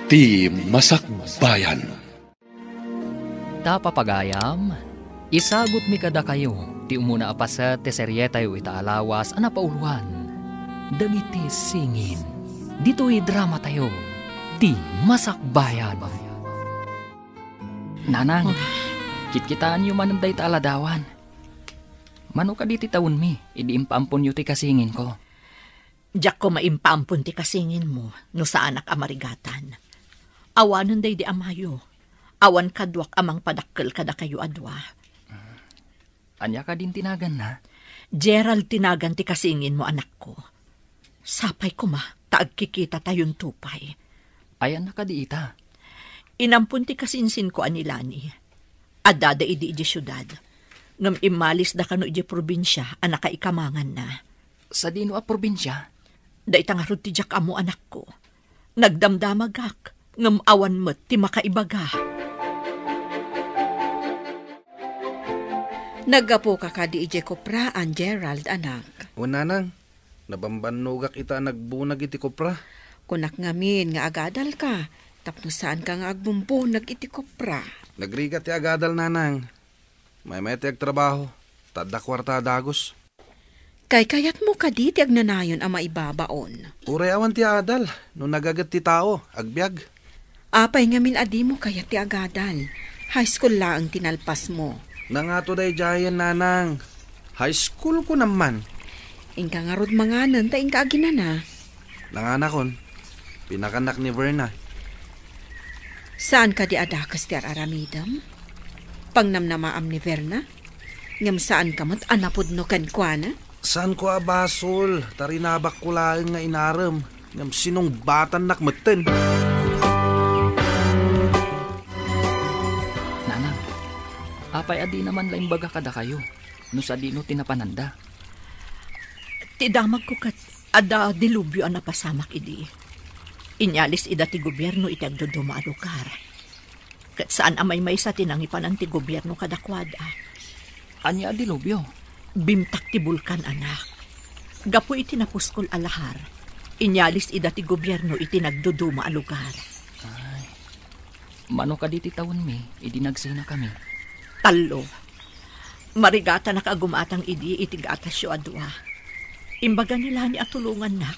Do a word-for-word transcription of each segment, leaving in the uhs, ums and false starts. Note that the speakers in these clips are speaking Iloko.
Ti Masakbayan. Ta papagayam, isagutmi kadakayo ti umuna a paset ti serietayo ita a lawas a napauluan, Dagiti Singin. Ditoy dramatayo, Ti Masakbayan. Nanang, kitkitaenyo manen dayta a ladawan. Mano kadi ti tawenmi, idi impaamponyo ti kasinginko? Diak koma impaampon ti kasinginmo no saanak a marigatan. Awanen daydi amayo. Awan kaduak a mangpadakkel kadakayo a dua. Ania kadin ti naganna? Gerald ti nagan ti kasinginmo, anakko. Sapay koma ta agkikitatayon to pay. Ayanna kadi ita? Inampon ti kasinsinko a ni Lani. Addada idi idiay siudad, ngem immalisda kano idiay probinsia a nakaikamanganna. Sadino a probinsia? Dayta ngarud ti diak ammo, anakko. Nagdamdamagak, ngem awan met ti makaibaga. Naggapuka kadi idiay kopraan, Gerald, anak? Wen, nanang. Nabambannogak ita a nagbunag iti kopra. Kunak ngamin nga agadalka, tapno saanka nga agbumbunag iti kopra. Nagrigat ti agadal, nanang. Maymay ti agtrabaho, ta adda kuarta a dagus. Kaykayatmo kadi ti agnanayon a maibabaon? Uray awan ti adal, no nagaget ti tao, agbiag. Apay ngamin a dimo kayat ti agadal? High school laeng ti nalpasmo. Nangato daydiayen, nanang. High school ko naman. Inka ngarud manganen ta inka aginana. Nanganakon, pinakannak ni Verna. Saan kadi a dakes ti ar-aramidem? Pangnamnamaam ni Verna? Ngem saanka met a napudno kenkuana? Saanko a basol, ta rinabakko laeng nga inarem, ngem sinungbatannak metten. Nanang, apay a dina man la imbaga kadakayo no sadino ti napananda? Ti damagko ket adda dilubyo a napasamak idi. Inyalis ida ti gobierno iti agduduma a lugar. Ket saan a maymaysa ti nangipanan ti gobierno kadakuada. Ania a dilubyo? Bimtak ti bulkan, anak. Gapu iti napuskol a lahar, inyalis ida ti gobierno iti nagduduma a lugar. Ay. Mano kadi ti tawenmi idi nagsinakami? Tallo. Marigatanak a gumatang idi iti gatasyo a dua. Imbaga ni Lani a tulongannak.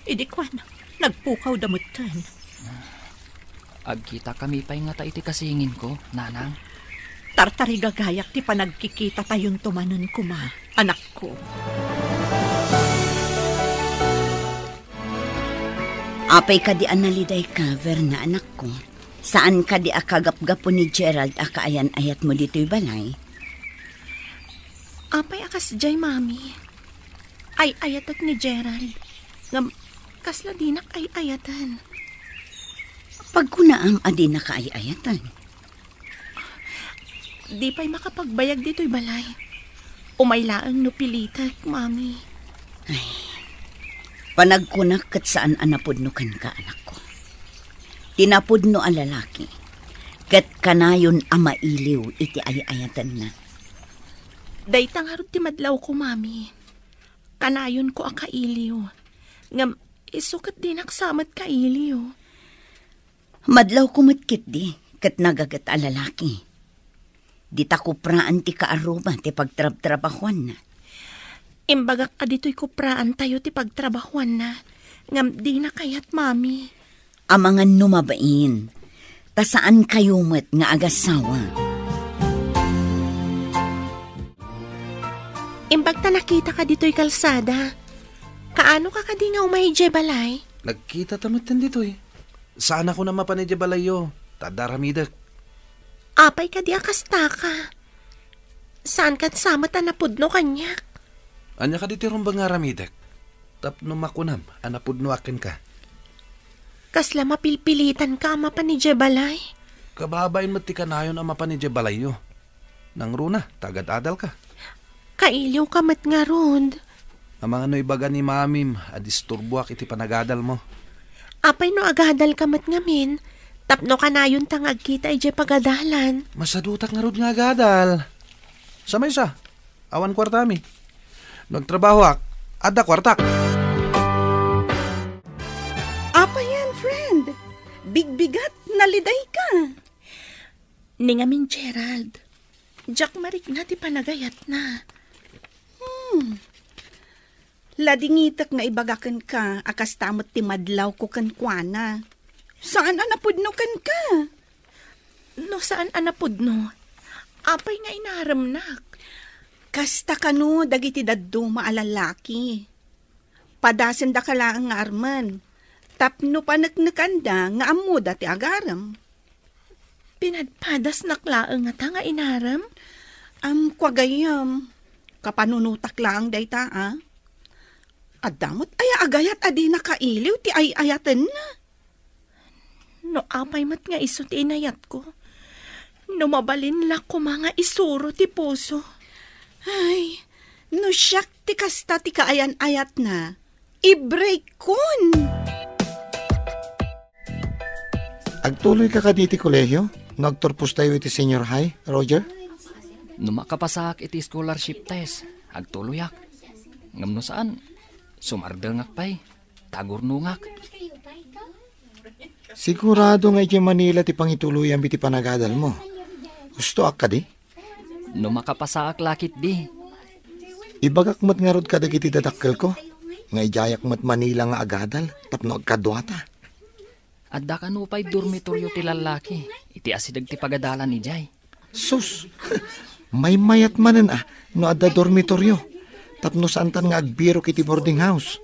Idi kuan, nagpukawda metten. Agkitakami pay ngata iti kasinginko, nanang? Tartarigagayak ti panagkikitatayon to manen koma, anakko. Apay kadi a nalidayka, Verna, anakko? Saan kadi a kagapgapo ni Gerald a kaayan-ayatmo ditoy balay? Apay a kasdiay, Mami? Ay-ayatek ni Gerald. Ngem, kasla dinak ay-ayaten. Pagkunaam a dinak ay-ayaten. Di pay makapagbayag ditoy balay. Umay laeng no pilitek, Mami. Ay, panagkunak ket saan a napudno kenka, anakko. Ti napudno a lalaki, ket kanayon a mailiw iti ay-ayatenna. Dayta ngarud ti madlawko, Mami. Kanayonko a kailiw. Ngem isu ket dinak sa met kailiw. Madlawko met ketdi ket nagaget a lalaki. Dita kupraan ti kaarruba ti pagtrabtrabahuanna. Imbagak a ditoy kupraantayo ti pagtrabahuanna, ngem dina kayat, Mami. Amangan no mabain, ta saankayo met nga agasawa. Imbag ta nakitaka ditoy kalsada. Kaano ka kadi nga umay idiay balay? Nagkita ta metten ditoy. Saan a kunam a mapan idiay balayyo, ta adda aramidek. Apay kadi a kastaka? Saan ket sa met a napudno kaniak? Ania kadi ti rumbeng nga aramidek? Tapno makunam a napudnoak kenka. Kasla mapilpilitanka a mapan idiay balay? Kababain met ti kanayon a mapan idiay balayyo. Nangruna, ta agad-adalka. Kailiwka met ngarud. Amangan no ibaga ni Mamim a disturboak iti panagadalmo. Apay no agadalka met ngamin, tapno kanayonta nga agkita idiay pagadalan? Masadutak ngarud nga agadal. Sa maysa, awan kuartami. No agtrabahoak, adda kuartak. Apay yan, friend? Bigbigat, nalidayka. Ni ngamin, Gerald, diak marikna ti panagayatna. Hmm. Ladingitek nga ibaga kenka a kasta met ti madlawko kenkuana. Saan a napudno kenka? No saan a napudno, apay nga inaremnak? Kasta kano dagiti dadduma a lallaki. Padasendaka laeng nga armen, tapno paneknekanda nga ammoda ti agarem. Pinadpadasnak laeng ngata nga inarem? Am, kua gayyem, kapanunotak laeng dayta, a. Adda met aya a gayat a di nakailiw ti ay-ayatenna? No apay met nga isu ti inayatko, no mabalin la koma nga isuro ti puso. Ay, no siak ti kasta ti kaayan-ayatna, ibreak-kon! Agtuloyka kadi iti kolehio no agturpostayo iti senior high, Roger? No makapasaak iti scholarship test, agtuloyak. Ngem no saan, sumardengak pay. Tagurnongak. Sigurado nga idiay Manila ti pangituloyam iti panagadalmo. Hustoak kadi? No makapasaak la ketdi. Ibagak met ngarud kadagiti dadakkelko nga idiayak met Manila nga agadal tapno agkaduata. Adda kano pay dormitorio ti lallaki iti asideg ti pagadalan idiay. Sus! Maymayat manen a no adda dormitorio tapno saantan nga agbirok iti boarding house.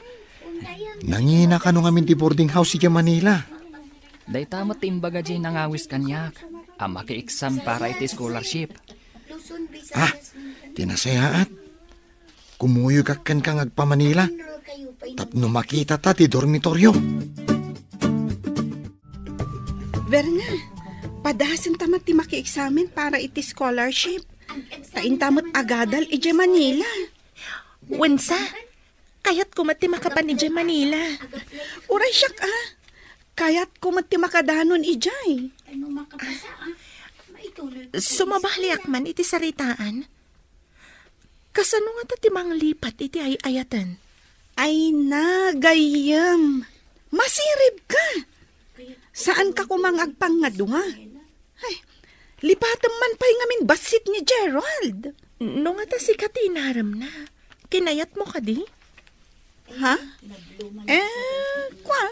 Nangina kano ngamin ti boarding house idiay Manila. Dayta met ti imbaga diay nangawis kaniak a maki-exam para iti scholarship. Ah, ti nasayaat. Kumuyogak kenka nga agpa-Manila tapno makitata ti dormitorio. Verna, padasenta met ti makieksamen para iti scholarship. Ta inta met agadal idiay Manila. Wensa, kayatko met ti makapan idiay Manila. Uray siak, a. Kayatko met ti makadanon idiay. Sumabaliak man iti saritaan. Kasano ngata ti manglipat iti ay-ayaten? Ay na, gayyem. Masiribka. Saanka koma nga agpangngadua? Ay, lipatem man pay ngamin bassit ni Gerald. No ngata sika ti inaremna, kinayatmo kadi? Ha? Eh, kua?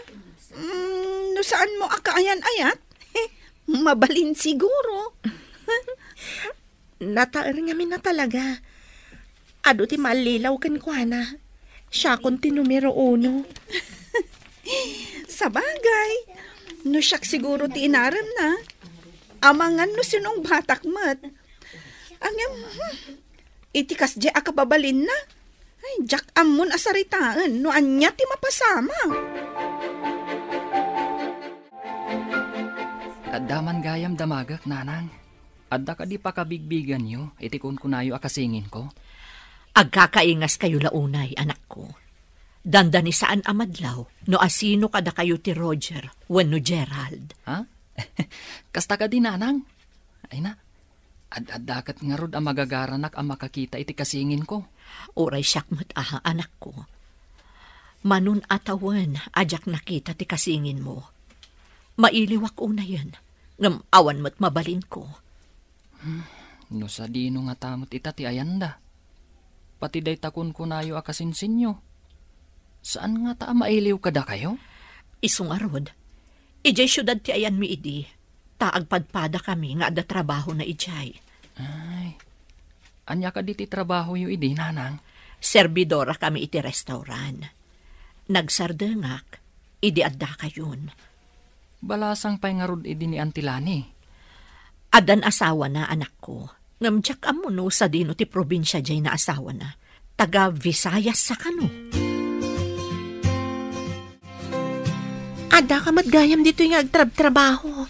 Mm, no saanmo a kaayan-ayat? Mabalin siguro. Nataer ngamin a talaga. Adu ti mallilaw kenkuana. Siakon ti numero uno. Sabagay, no siak siguro ti inaremna, amangan no sinong batak met. Ngem, hmm, iti kasdiay a kababalinna, ay, diak ammon a saritaen no ania ti mapasama. Adda man gayam damagek, nanang. Adda kadi pakabigbiganyo iti kunkunayo a kasinginko? Agkakaingaskayo la unay, anakko. Dandani saan a madlaw no asino kadakayo ti Roger wenno Gerald. Ha? Kasta kadi, nanang? Ay na, ad-adda ket ngarud a magagaranak a makakita iti kasinginko. Uray siak met a, anakko. Manon a tawen a diak nakita ti kasinginmo. Mailiwak unayen, ngem awan met mabalinko. Hmm, no sadino ngata met ita ti ayanda? Pati dayta kunkunayo a kasinsinyo. Saan ngata a mailiw kadakayo? Isu ngarud, idiay siudad ti ayanmi idi, ta agpadpadakami nga adda trabahona idiay. Ay, ania kadi ti trabahoyo idi, nanang? Serbidorakami iti restaurant. Nagsardengak idi addakayon. Balasang pay ngarud idi ni Auntie Lani? Addan asawana, anakko. Ngem diak ammo no sadino ti probinsia diay naasawana. Taga Visayas sa kano? Addaka met gayam ditoy nga agtrabtrabaho.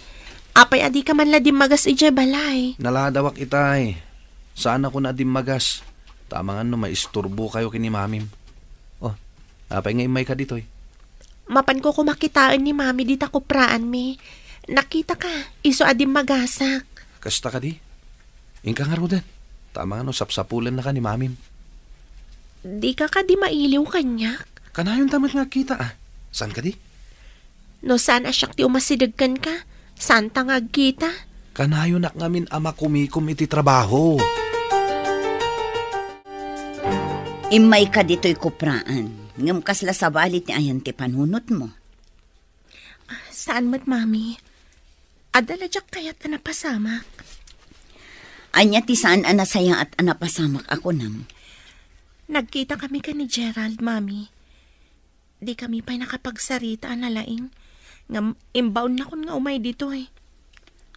Apay a dika man la dimmagas idiay balay? Naladawak itay. Saanak a dimmagas. Ta amangan no maisturbokayo ken ni mamim. Oh, apay nga immayka ditoy? Mapanko koma kitaen ni mami dita kupraanmi. Nakitaka, isu a dimmagasak. Kasta kadi? Inka ngaruden. Ta amangan no sapsapulennaka ni mamim. Dika kadi mailiw kaniak? Kanayonta met nga agkita, a. Saan kadi? No saan a siak ti umasideg kenka, saanta nga agkita. Kanayonak ngamin a makumikom iti trabaho. Immayka ditoy kupraan, ngem kasla sabali ti ayan ti panunotmo. Saan met, Mami. Adda la diak kayat a napasamak. Ania ti saan a nasayaat a napasamak a kunam? Nagkitakami ken ni Gerald, Mami. Dikami pay nakapagsarita a nalaing, ngem imbaonnakon nga umay ditoy.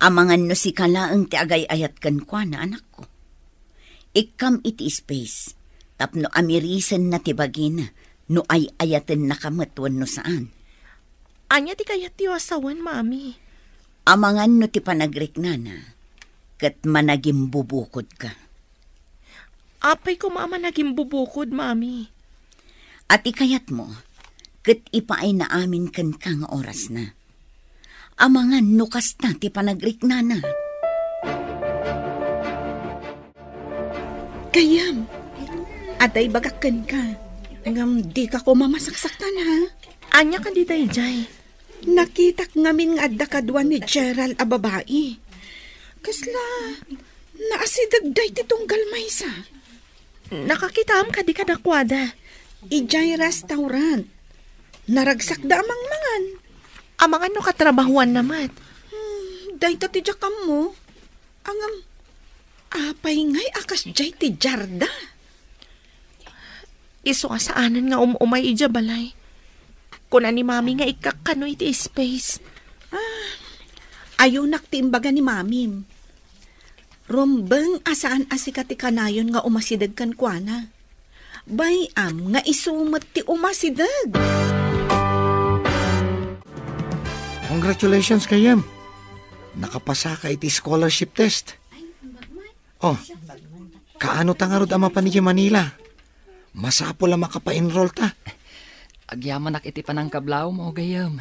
Amangan no sika laeng ti agay-ayat kenkuana, anakko. Ikkam iti space, tapno amirisenna ti bagina no ay-ayatennaka met wenno saan. Ania ti kayatyo a sawen, Mami? Amangan no ti panagriknana ket managimbubukodka. Apay koma a managimbubukod, Mami? A ti kayatmo, ket ipaayna amin kenka nga orasna. Amangan no kasta ti panagriknana. Gayyem, adda ibagak kenka, ngem dika koma masaksaktan, ha? Ania kadi daydiay? Nakitak ngamin nga adda kadua ni Gerald a babai. Kasla naasideg daydi tunggal maysa. Nakakitaam kadi kadakuada? Idiay restaurant. Naragsakda a mangmangan. Amangan no katrabahuanna met. Hmm, dayta ti diak ammo. Ngem, apay ngay a kasdiay ti diarda? Isu a saanen nga um-umay idiay balay. Kuna ni Mami nga ikkakkano iti space. Ah, ayonak ti imbaga ni Mamim. Rumbeng a saan a sika ti kanayon nga umasideg kenkuana. Bay-am nga isu met ti umasideg. Congratulations, gayyem. Nakapasaka iti scholarship test. Oh, kaano ta ngarud a mapan idiay Manila? Masapul a makapa-enroll ta. Agyamanak iti panangkablawmo, gayyem.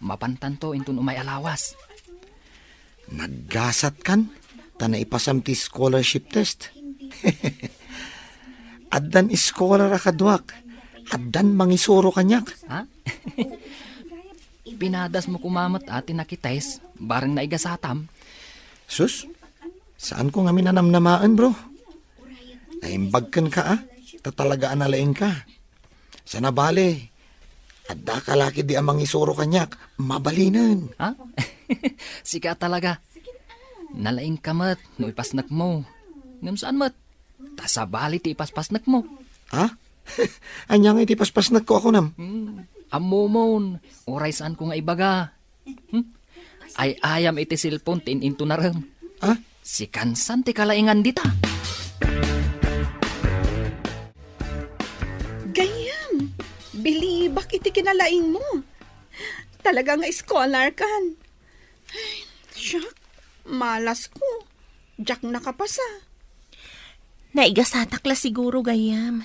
Mapantanto inton umay a lawas. Naggasatkan ta naipasam ti scholarship test. Addan scholar a kaduak. Addan mangisuro kaniak. Ha? Pinadasmo koma met a ti nakitest, bareng naigasatam. Sus, saanko ngamin a namnamaen, bro. Naimbag kenka, a, ta talaga a nalaingka. Sana bale, adda ka la ketdi a mangisuro kaniak, mabalinen. Ha? Sika talaga. Nalaingka met no ipasnekmo. Ngem saan met, ta sabali ti ipaspasnekmo. Ha? Ania ngay ti paspasnekko a kunam? Hmm. Ammomon, uray saanko nga ibaga. Hmm? Ay-ayam iti cellphone ti in-intonarem. Ha? Sikan san ti kalaingan dita. Gayyem, bilibak iti kinalaingmo. Talaga nga scholar kan. Ay, siak, malasko. Diak nakapasa. Naigasatak la siguro, gayyem.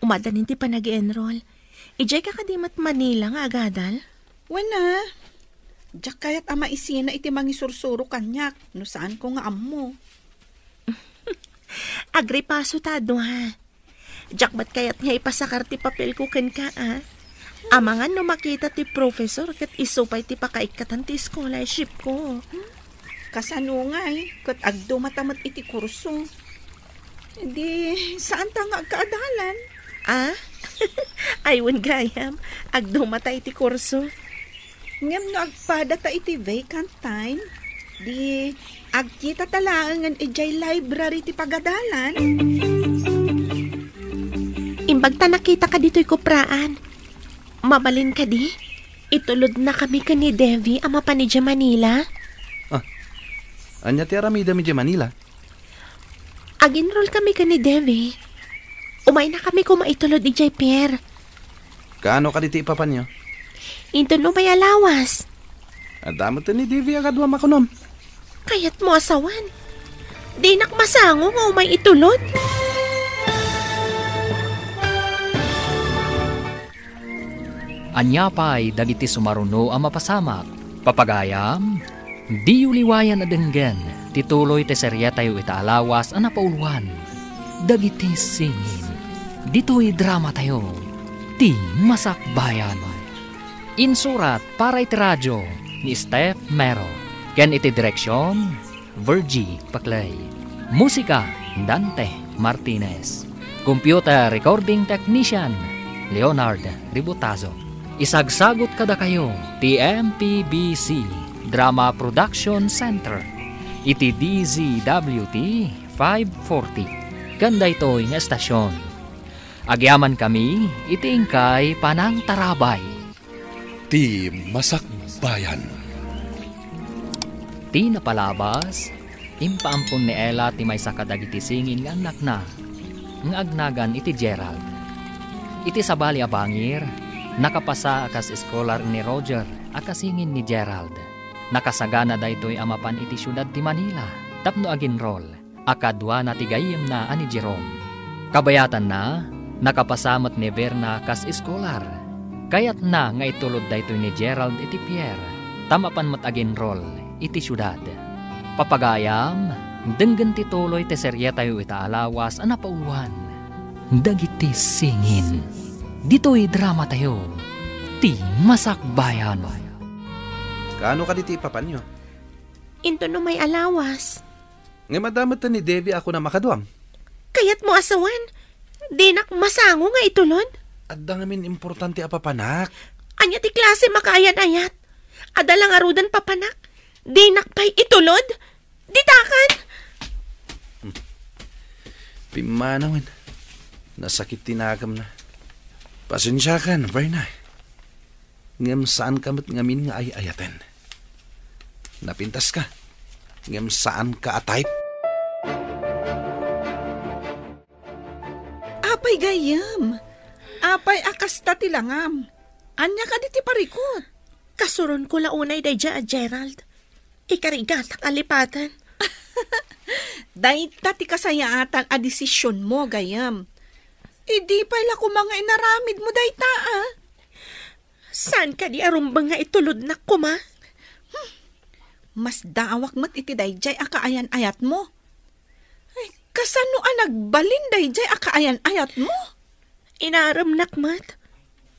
Umadda nin ti panag-enroll. Idiay ka kadi met Manila nga agadal? Wen a. Diak kayat a maisina iti mangisursuro kaniak no saanko nga ammo. Agripaso ta a dua. Diak met kayat nga ipasakar ti papelko kenka, a. Amangan no makita ti professor ket isu pay ti pakaikkatan ti scholarshipko. Kasano ngay ket agdumata met iti kurso? Di, saanta nga agkaadalan? A? Ay, wen gayam, agdumata iti kurso. Ngem no agpadata iti vacant time, di, agkitata laengen idiay library ti pagadalan. Imbag ta nakitaka ditoy kupraan. Mabalin kadi? Itulodnakami ken ni Devi a mapan idiay Manila. A, ania ti aramidem idiay Manila? Ag-enrollkami ken ni Devi. Umaynakami koma itulod idiay pier. Kaano kadi ti ipapanyo? Inton umay a lawas. Adda met ni Devi a kaduam a kunam. Kayatmo a sawen? Dinak masango nga umay itulod. Ania pay dagiti sumaruno a mapasamak? Papagayam, diyo liwayan a denggen ti tuloy ti seriatayo ita a lawas a napauluan, Dagiti Singin. Ditoy dramatayo, Ti Masakbayan. Insurat para iti radio ni Steph Mero, ken iti direksion, Virgie Paclay. Musika, Dante Martinez. Computer recording technician, Leonard Ributazo. Isagsagut kadakayo ti M P B C Drama Production Center iti D Z W T five forty. Ken daytoy nga estasyon, agyamankami iti inkay panangtarabay. Ti Masakbayan. Ti napalabas, impaampon ni Ella ti maysa kadagiti singin nga annakna nga agnagan iti Gerald. Iti sabali a bangir, nakapasa a kas eskolar ni Roger a kasingin ni Gerald. Nakasagana daytoy a mapan iti siudad ti Manila tapno aginrol a kaduana ti gayyemna a ni Jerome. Kabayatanna, nakapasa met ni Verna kas eskolar. Kayatna nga itulod daytoy ni Gerald iti pier, ta mapan met aginrol iti siudad. Papagayam, denggen ti tuloy ti serietayo ita a lawas a napauluan. Dagiti singin. Ditoy dramatayo, ti Masakbayan. Kaano kadi ti ipapanyo? Inton umay a lawas. Ngem adda met ni Debbie a kuna makaduam. Kayatmo a sawen, dinak masango nga itulod? Adda ngamin importante a papanak. Ania ti klase makaayan-ayat? Adda la ngaruden papanak. Dinak pay itulod? Ditakan! Pimmanawen. Nasakit ti nakemna. Pasensiakan, Verna. Ngem saanka met ngamin nga ay-ayaten. Napintaska, ngem saanka a type. Apay gayyem? Apay a kasta ti langam? Ania kadi ti parikut? Kasuronko la unay daydiay a Gerald. Ikarigatak a lipaten. Dayta ti kasayaatan a desisionmo, gayyem. Idi pay la koma nga inaramidmo dayta, a? Saan kadi a rumbeng nga itulodnak koma? Hmm. Masdaawak met iti daydiay a kaayan-ayatmo. Ay, kasano a nagbalin daydiay a kaayan-ayatmo? Inaremnak met.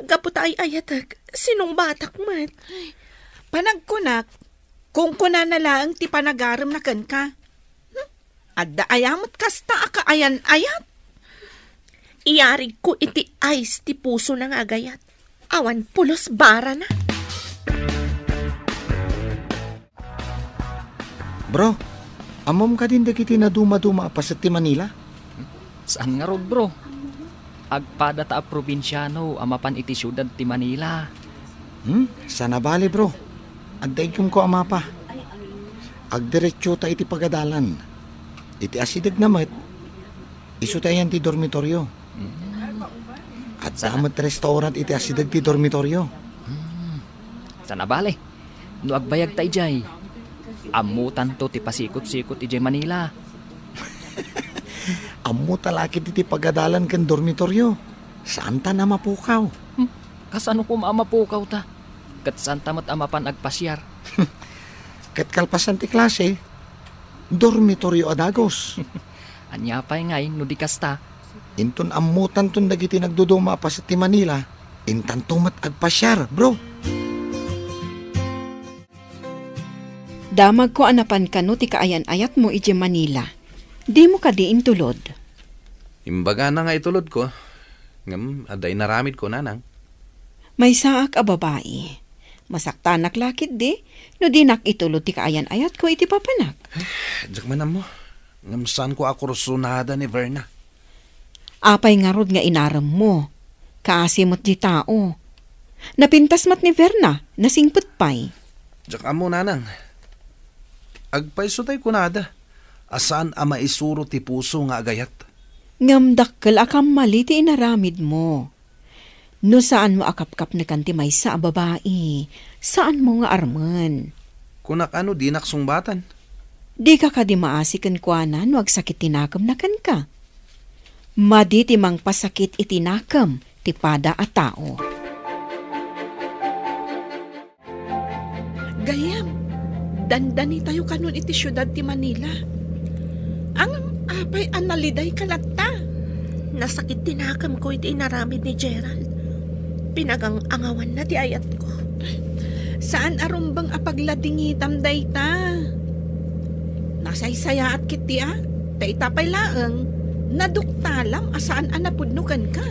Gapu ta ay-ayatek, sinungbatak met. Ay, panagkunak, kunkunana laeng ti panagaremna kenka. Hmm? Adda aya met kasta a kaayan-ayat? Iyarigko iti ice ti pusona nga agayat. Awan pulos barana. Bro, ammom kadin dagiti nadumaduma a paset ti Manila? Saan ngarud, bro. Agpadata a probinsiano a mapan iti siudad ti Manila. Hmm? Saan a bale, bro. Adda iggemko a mapa. Agdiretsota iti pagadalan. Iti asidegna met, isu ti ayan ti dormitorio. Hmm. Adda met restaurant iti asideg ti dormitorio. Hmm. Saan a bale. No agbayagta idiay, ammotanto ti pasikot-sikot idiay Manila. Ammota la ketdi ti pagadalan ken dormitorio. Saanta a mapukaw. Hmm, kasano koma a mapukawta? Ket saanta met a mapan agpasiar. Ket kalpasan ti klase, dormitorio a dagus. Ania pay ngay no di kasta? Inton ammotanton dagiti nagduduma a paset ti Manila, intanto met agpasiar, bro. Damagko a napan kano ti kaayan-ayatmo idiay Manila. Dimo kadi intulod? Imbagana nga itulodko, ngem adda inaramidko, nanang. Maysaak a babai. Masaktanak la ketdi no dinak itulod ti kaayan-ayatko iti papanak. Diak man ammo, ngem saanko a kursunada ni Verna. Apay ngarud nga inaremmo? Kaasi met di tao. Napintas met ni Verna, nasingpet pay. Diak ammo, nanang. Agpayso tay kunada a saan a maisuro ti puso nga agayat. Ngem dakkel a kammali ti inaramidmo. No saanmo a kapkapnekan ti maysa a babai, saanmo nga armen. Kunak a no dinak sungbatan. Dika kadi maasi kenkuana no agsakit ti nakemna kenka? Madi ti mangpasakit iti nakem ti pada a tao. Gayyem, dandanitayo kanon iti siudad ti Manila. Ngem apay a nalidayka latta? Nasakit ti nakemko iti inaramid ni Gerald. Pinagang-angawanna ti ayatko. Saan a rumbeng a pagladingitam dayta. Nasaysayaat ketdi a, ta ita pay laeng, naduktalam a saan a napudno kenka.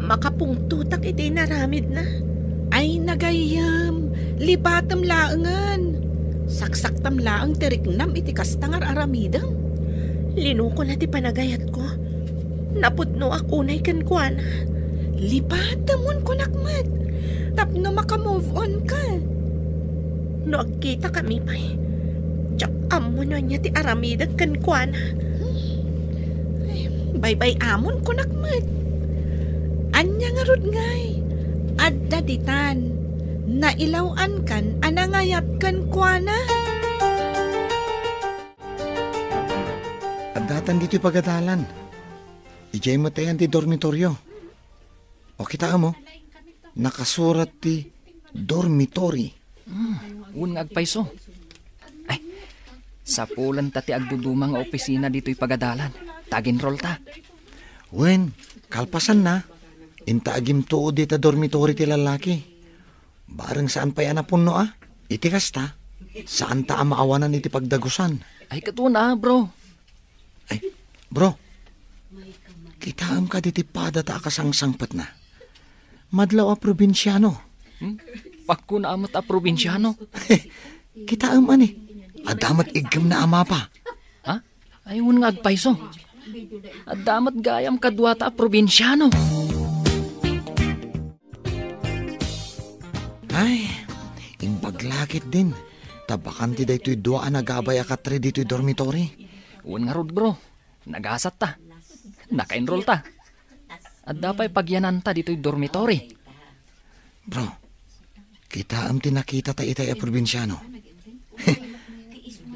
Makapungtotak iti inaramidna. Ay, nagayyem, libatem laengen. Saksaktam laeng ti riknam iti kasta nga ar-aramidem. Linukona ti panagayatko. Napudnoak unay kenkuana. Libatem wenkunak met, tapno maka-move on ka. No agkitakami pay, diak ammo no ania ti aramidek kenkuana. Ay, baybay-amon kunak met. Ania ngarud ngay? Adda ditan. Nailaw-ankan a nangayat kenkuana. Addatan ditoy pagadalan. Idiay met ayan ti dormitorio. O, kitaem, o. Nakasurat ti dormitory. Hmm, wen nga agpayso. Ay, sapulenta ti agduduma nga opisina ditoy pagadalan. Ta ag-enrollta. Wen, kalpasanna, inta agimtuod dita dormitory ti lallaki. Bareng saan pay a napunno a. Iti kasta, saanta a maawanan iti pagdagusan. Ay, ket wen a, bro. Ay, bro, kitaem kadi ti padata a kasangsangpetna? Madlaw a probinsiano. Hmm? Pakkuna a met a probinsiano? Kitaem, ani, adda met iggemna a mapa. Ha? Ay, wen nga agpayso. Adda met gayam kaduata a probinsiano. Ay, imbag la ketdin, ta bakante daytoy dua a nagabay a katre ditoy dormitory. Wen ngarud, bro. Nagasatta. Naka-enrollta. Adda pay pagyananta ditoy dormitory. Bro, kitaem ti nakitata itay a probinsiano.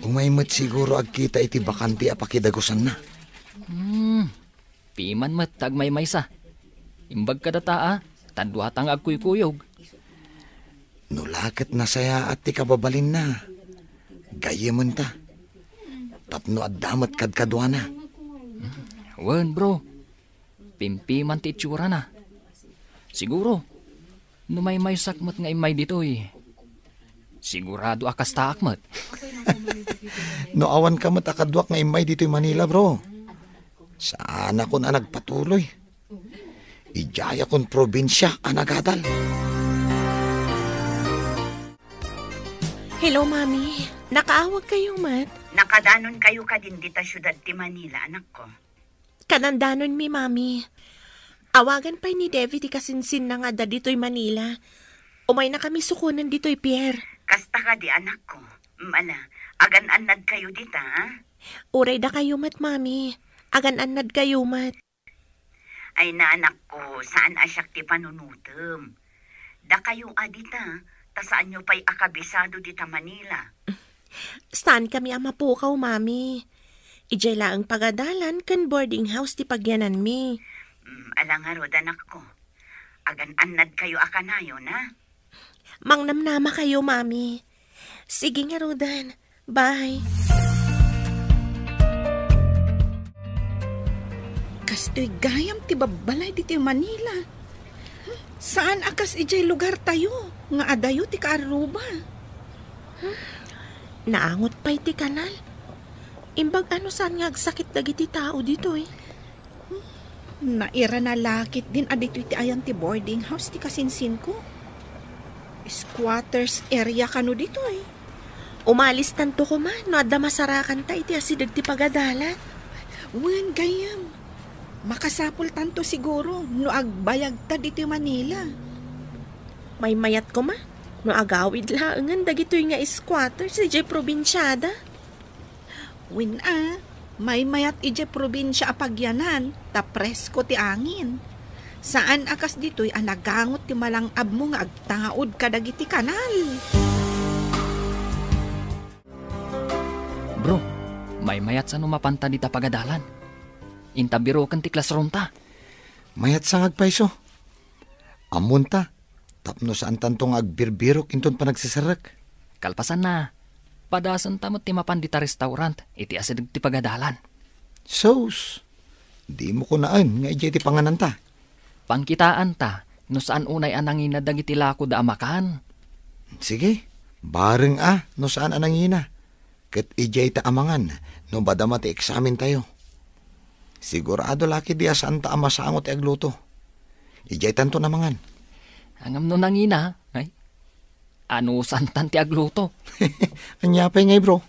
Umay met siguro agkita iti bakante a pakidagusanna. Hmm, piman met ta agmaymaysa. Imbag kadata a, ta duata nga agkuykuyog. No la ket nasayaat ti kababalinna, gayyementa. Tapno adda met kadkaduana. Wen, bro. Pimpiman ti itsurana. Siguro, no maymaysak met nga immay ditoy, sigurado a kastaak met. No awanka met a kaduak nga immay ditoy Manila, bro, saanakon a nagpatuloy. Idiayakon probinsia a nagadal. Hello, Mami. Nakaawagkayo met? Nakadanonkayo kadin dita siudad ti Manila, anakko? Kadandanonmi, Mami. Awagan pay ni Devi ti kasinsinna nga adda ditoy Manila. Umaynakami sukonen ditoy Pier. Kasta kadi, anakko. Mm, ala, agan-annadkayo dita, ha? Uray dakayo met, Mami. Agan-annadkayo met. Ay, na, anakko, saan a siak ti panunotem. Dakayo a dita, ta saanyo pay a kabisado dita Manila. Saankami a mapukaw, Mami. Idiay laeng pagadalan ken boarding house ti pagyananmi. Mm, ala ngarud, anakko. Agan-annadkayo a kanayon, a? Mangnamnamakayo, Mami. Sige ngaruden. Bye. Kastoy gayam ti babbalay ditoy Manila. Saan a kas idiay lugartayo nga adayo ti kaarruba. Naangot pay ti kanal. Imbag a no saan nga agsakit dagiti tao ditoy. Nairana la ketdin a ditoy ti ayan ti boarding house ti kasinsinko. Squatters area kano ditoy. Umalistanto koma no adda masarakanta iti asideg ti pagadalan. Wen, gayyem. Makasapultanto siguro no agbayagta ditoy Manila. Maymayat koma no agawid laengen dagitoy nga squatters idiay probinsiada. Wen a, maymayat idiay probinsia a pagyanan, ta presko ti angin. Saan a kas ditoy a nagangot ti malang-abmo nga agtaud kadagiti kanal. Bro, maymayat sa no mapanta dita pagadalan. Inta biroken ti classroomta. Mayat sa nga agpayso. Ammonta, tapno saantanto nga agbirbirok inton panagsiserrek. Kalpasanna, padasenta met ti mapan dita restaurant iti asideg ti pagadalan. Sus, dimo kunaen nga idiay ti pangananta. Pangkitaanta no saan unay a nangina dagiti lakoda a makan. Sige, bareng a no saan a nangina. Ket idiay ta amangan no madama ti eksamentayo. Sigurado la ketdi a saanta a masango ti agluto. Idiay tanto namangan. Ngem no nangina, ay, anusantan ti agluto. Ania pay ngay, bro?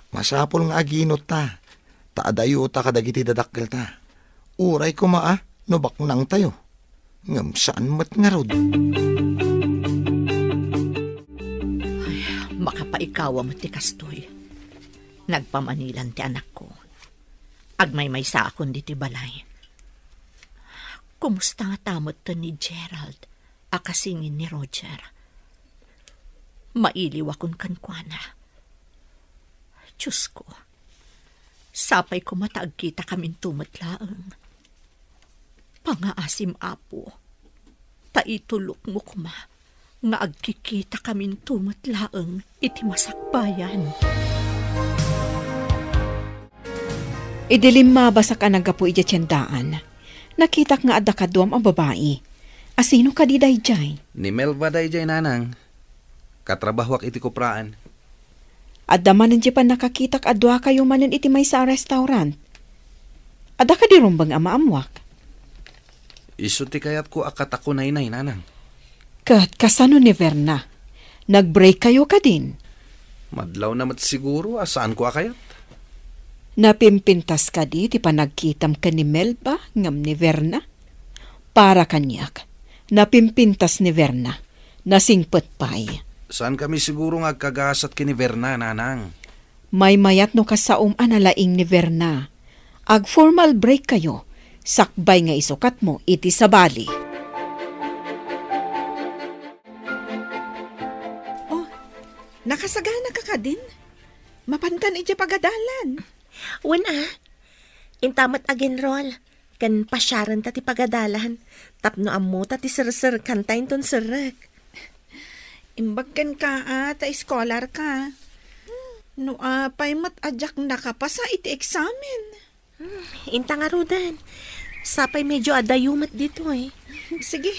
Masapul nga aginot ta, ta adayota kadagiti dadakkelta. Uray koma a no baknangtayo. Ngem saan met ngarud. Ay, makapaikawa met ti kastoy. Nagpamanilan ti anakko. Agmaymaysaakon ditoy balay. Kumusta ngata metten ni Gerald a kasingin ni Roger? Mailiwakon kenkuana. Diosko, sapay koma ta agkitakaminto met laeng. Pangaasim, Apo, ta itulokmo koma nga agkikitakaminto met laeng iti masakbayan. Idi limmabasak a naggapu idiay tiendaan, nakitak nga adda kaduam a babai. Asino kadi daydiay? Ni Melba daydiay, nanang. Katrabahuak iti kupraan. Adda manen diay pannakakitak a duakayo manen iti maysa a restaurant. Adda kadi rumbeng a maammuak? Isu ti kayatko a katakunaynay, nanang. Ket kasano ni Verna? Nag-break kayo kadin? Madlawna met siguro a saanko a kayat. Napimpintas kadi ti panagkitam ken ni Melba ngem ni Verna? Para kaniak, napimpintas ni Verna. Nasingpet pay. Saankami siguro nga agkagasat ken ni Verna, nanang. Maymayat no kasaom a nalaing ni Verna. Ag-formal break kayo, sakbay nga isukatmo iti sabali. Oh, nakasagana ka kadin? Mapankan idiay pagadalan. Wen a, inta met ag-enroll. Ken pasiarenta ti pagadalan, tapno ammota ti serserkanta inton serrek. Imbag kenka a ta scholar ka. No apay met a diak nakapasa iti eksamen. Hmm, inta ngaruden. Sapay medyo adayo met ditoy. Sige.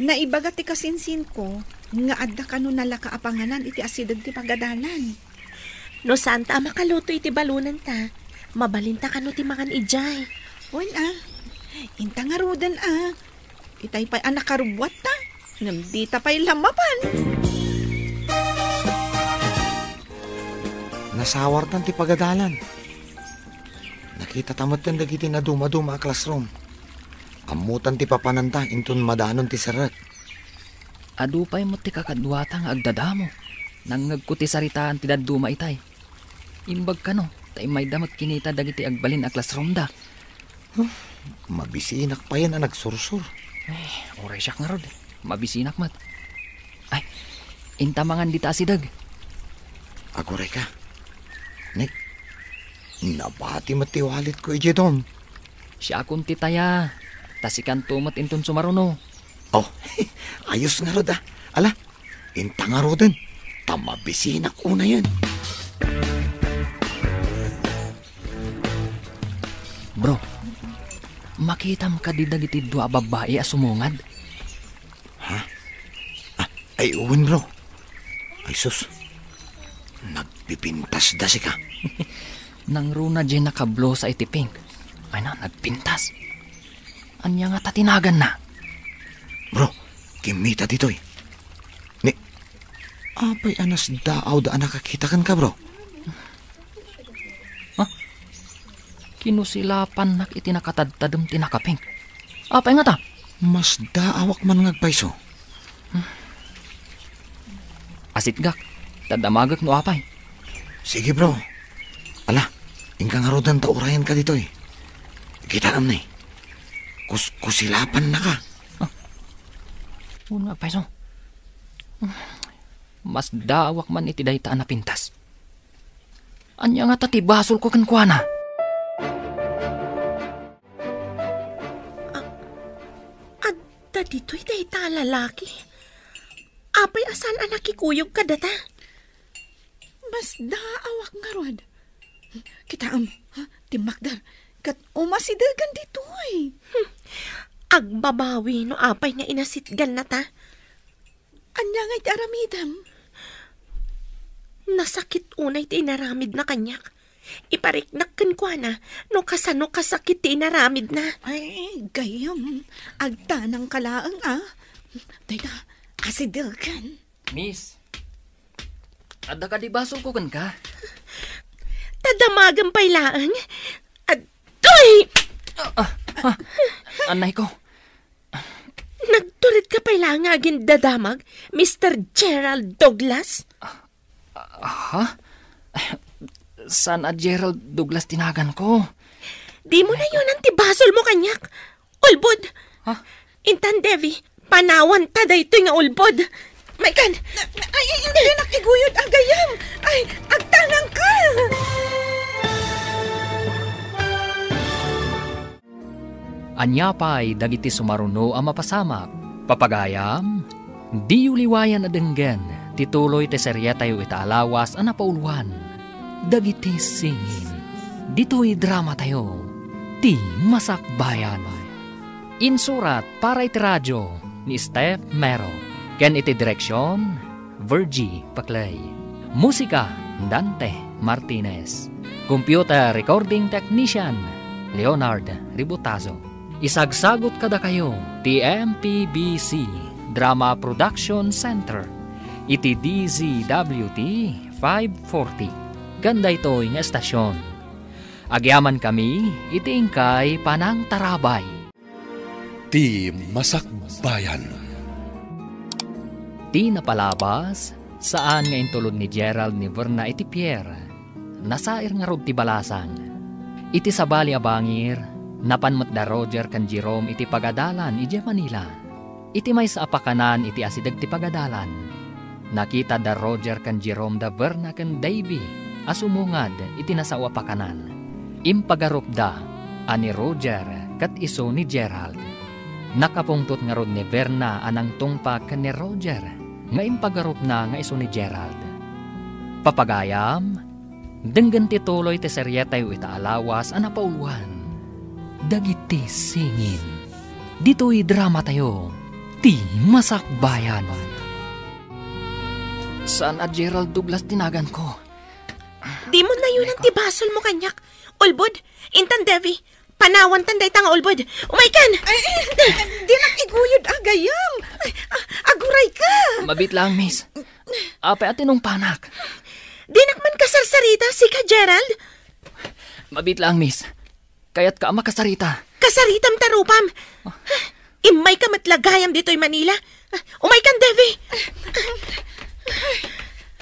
Naibaga ti kasinsinko nga adda kano nalaka a panganan iti asideg ti pagadalan. No saanta a makaluto iti balonenta, mabalinta kano ti mangan idiay. Wen a, inta ngaruden a. Itay pay a nakarubbuatta, ngem dita pay la mapan. Nasawartan ti pagadalan. Nakitata metten dagiti nadumaduma a classroom. Ammotan ti papananta inton madanon ti serrek. Adu pay met ti kakaduata nga agdadamo. Nangngegko ti saritaan ti dadduma itay. Imbag kano, ta immayda met kinita dagiti agbalin a classroomda. Huh, mabisinak payen a nagsursur. Ay, uray siak ngarud. Mabisinak met. Ay, inta mangan dita asideg. Aguray ka. Ni, nabati met ti wallet ko idiay dorm. Siakon ti taya. Ta sikanto met inton sumaruno. Oh, ayos ngarud a. Ala, inta ngaruden. Ta mabisinak unayen. Bro, makitam kadi dagiti dua a babbai a sumungad? Ha? Ah, ay, wen, bro. Ay, sus. Nagpipintas da sika. Nangruna diay nakablosa iti pink. Ay na, nagpintas. Ania ngata ti naganna? Bro, kimmita ditoy. Ni, apay a nasdaawda a nakakita kenka, bro? Ha? Kinusilapannak iti nakatadtadem ti nakapink. Apay ngata? Masdaawak man nga agpayso. Asitgak, ta damagek no apay. Sige, bro. Ala, inka ngaruden ta urayenka ditoy. Kitaem ni. Kus-, kusilapannaka. Ah. Wen nga agpayso. Masdaawak man iti dayta a napintas. Ania ngata ti basolko kenkuana? A-, adda ditoy dayta a lalaki. Apay a saan a nakikuyog kadata? Masdaawak ngarud. Kitaem, ha? Timmakder. Ket umasidegan ditoy. Hmm. Agbabawi no apay nga inasitgannata. Ania nga iti aramidem? Nasakit unay ti inaramidna kaniak. Ipariknak kenkuana no kasano kasakit ti inaramidna. Ay, gayyem. Agtanangka laeng, a. Dayta, asidegen. Miss, adda kadi basolko kenka? Ta damagem pay laeng. Adtoy! Ah, ah, ah. Anay ko. Nagturedka pay laeng nga agindadamag, Mister Gerald Douglas? Ha? Saan a Gerald Douglas ti naganko. Dimo nayonan ti basolmo kaniak. Ulbod! Ha? Intan, Devi, panawanta daytoy nga ulbod. Maikan! Ay, ay, ay, dinak iguyod, a gayyem! Ay, agtanangka! Ania pay dagiti sumaruno a mapasamak? Papagayam, diyo liwayan a denggen ti tuloy ti serietayo ita a lawas a napauluan, Dagiti Singin. Ditoy dramatayo, Ti Masakbayan. Insurat para iti radio ni Steph Mero, ken iti direksion, Virgie Paclay. Musika, Dante Martinez. Computer recording technician, Leonard Ributazo. Isagsagut kadakayo ti M P B C Drama Production Center iti D Z W T five forty. Ken daytoy nga estasion, agyamankami iti inkay panangtarabay. Ti Masakbayan. Ti napalabas, saan nga intulod ni Gerald ni Verna iti pier. Nasair ngarud ti balasang. Iti sabali a bangir, napan met da Roger ken Jerome iti pagadalan idiay Manila. Iti maysa a pakanan iti asideg ti pagadalan, nakita da Roger ken Jerome da Verna ken Davy a sumungad iti nasao a pakanan. Impagarupda a ni Roger ket isu ni Gerald. Nakapungtot ngarud ni Verna a nangtungpal ken ni Roger nga impagarupna nga isu ni Gerald. Papagayam, denggen ti tuloy ti serietayo ita a lawas a napauluan, Dagiti Singin. Ditoy dramatayo, Ti Masakbayan. Saan a Gerald Douglas ti naganko. Dimo nayonan ti basolmo kaniak. Ulbod, intan, Devi, panawantan dayta nga ulbod. Umaykan! Ay, ay, dinak iguyod, a gayyem. Ay, a-, agurayka. Mabiit lang, miss. Apay a tinungpanak? Dinak man kasarsarita, sika, Gerald? Mabiit lang, miss. Kayatka a makasarita. Kasaritam ta rupam. Immayka met la gayam ditoy Manila. Umaykan, Devi.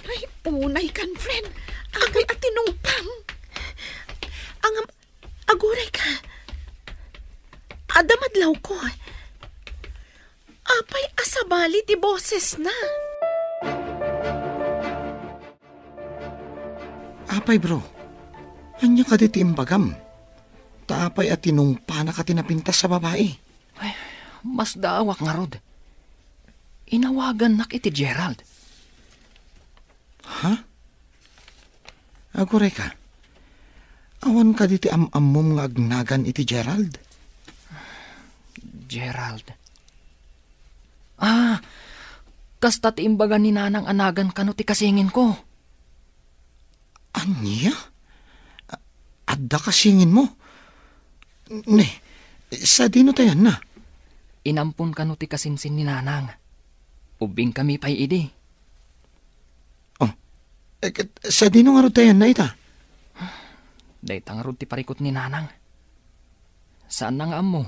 Ay, unaykan, friend. Apay a tinungpam? Ang, agurayka. Adda madlawko. Apay a sabali ti bosesna? Apay, bro, ania kadi ti imbagam? Ta apay a tinungpanaka ti napintas a babai? Ay, masdaawak ngarud. Inawagannak iti Gerald. Ha? Agurayka, awan kadi ti am-ammom nga agnagan iti Gerald? Gerald. Ah, kasta ti imbaga ni Nanang a nagan kano ti kasinginko. Ania? A-, adda kasinginmo? Ne, sadino ta ayanna? Inampon kano ti kasinsin ni Nanang. Ubbingkami pay idi. Oh, eh, ket sadino ngarud ta ayanna ita? Dayta ngarud ti parikut ni Nanang. Saanna nga ammo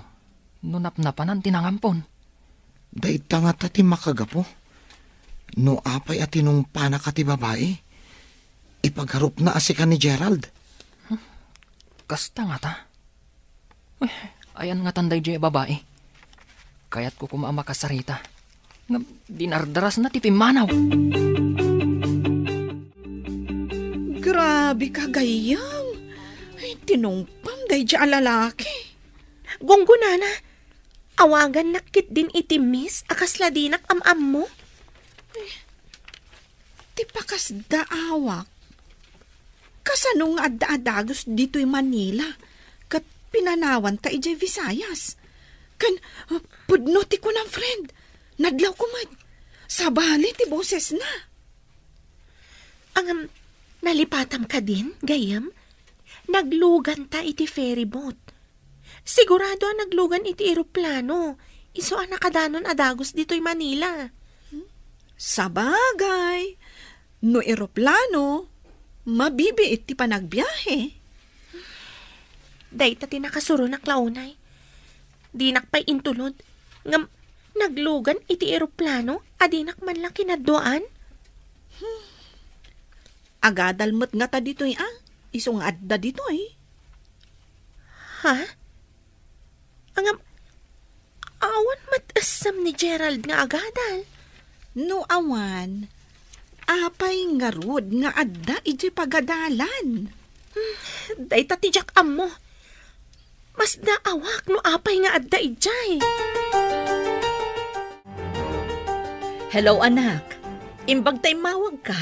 no napnapanan ti nangampon. Dayta ngata ti makagapu. No apay a tinungpanaka ti babai, ipagarupna a sika ni Gerald. Kasta ngata? Uy, ayan ngatan daydiay a babai. Kayatko koma a makasarita. Ngem dinardarasna ti pimmanaw. Grabe ka, gayyem. Ay, tinungpam daydiay a lalaki. Gunggonana, awagannak ketdin iti miss a kasla dinak am-ammo. Ti pakasdaawak, kasano nga adda a dagus ditoy Manila ket pinanawanta idiay Visayas? Ken, uh, pudno ti kunam, friend. Nadlawko met. Sabali ti bosesna. Ngem, nalipatam kadin, gayyem? Nagluganta iti ferry boat. Sigurado a naglugan iti eroplano. Isu a nakadanon a dagus ditoy Manila. Sabagay, no eroplano, mabibiit ti panagbiahe. Dayta ti nakasuronak la unay. Dinak pay intulod, ngem naglugan iti eroplano a dinak man la kinadduaan. Hmm. Agadal met ngata ditoy, a? Isu nga adda ditoy. Ha? Ngem, awan met essem ni Gerald nga agadal. No awan, apay ngarud nga adda idiay pagadalan? Hmm, dayta ti diak ammo. Masdaawak no apay nga adda idiay. Hello, anak. Imbag ta immawagka.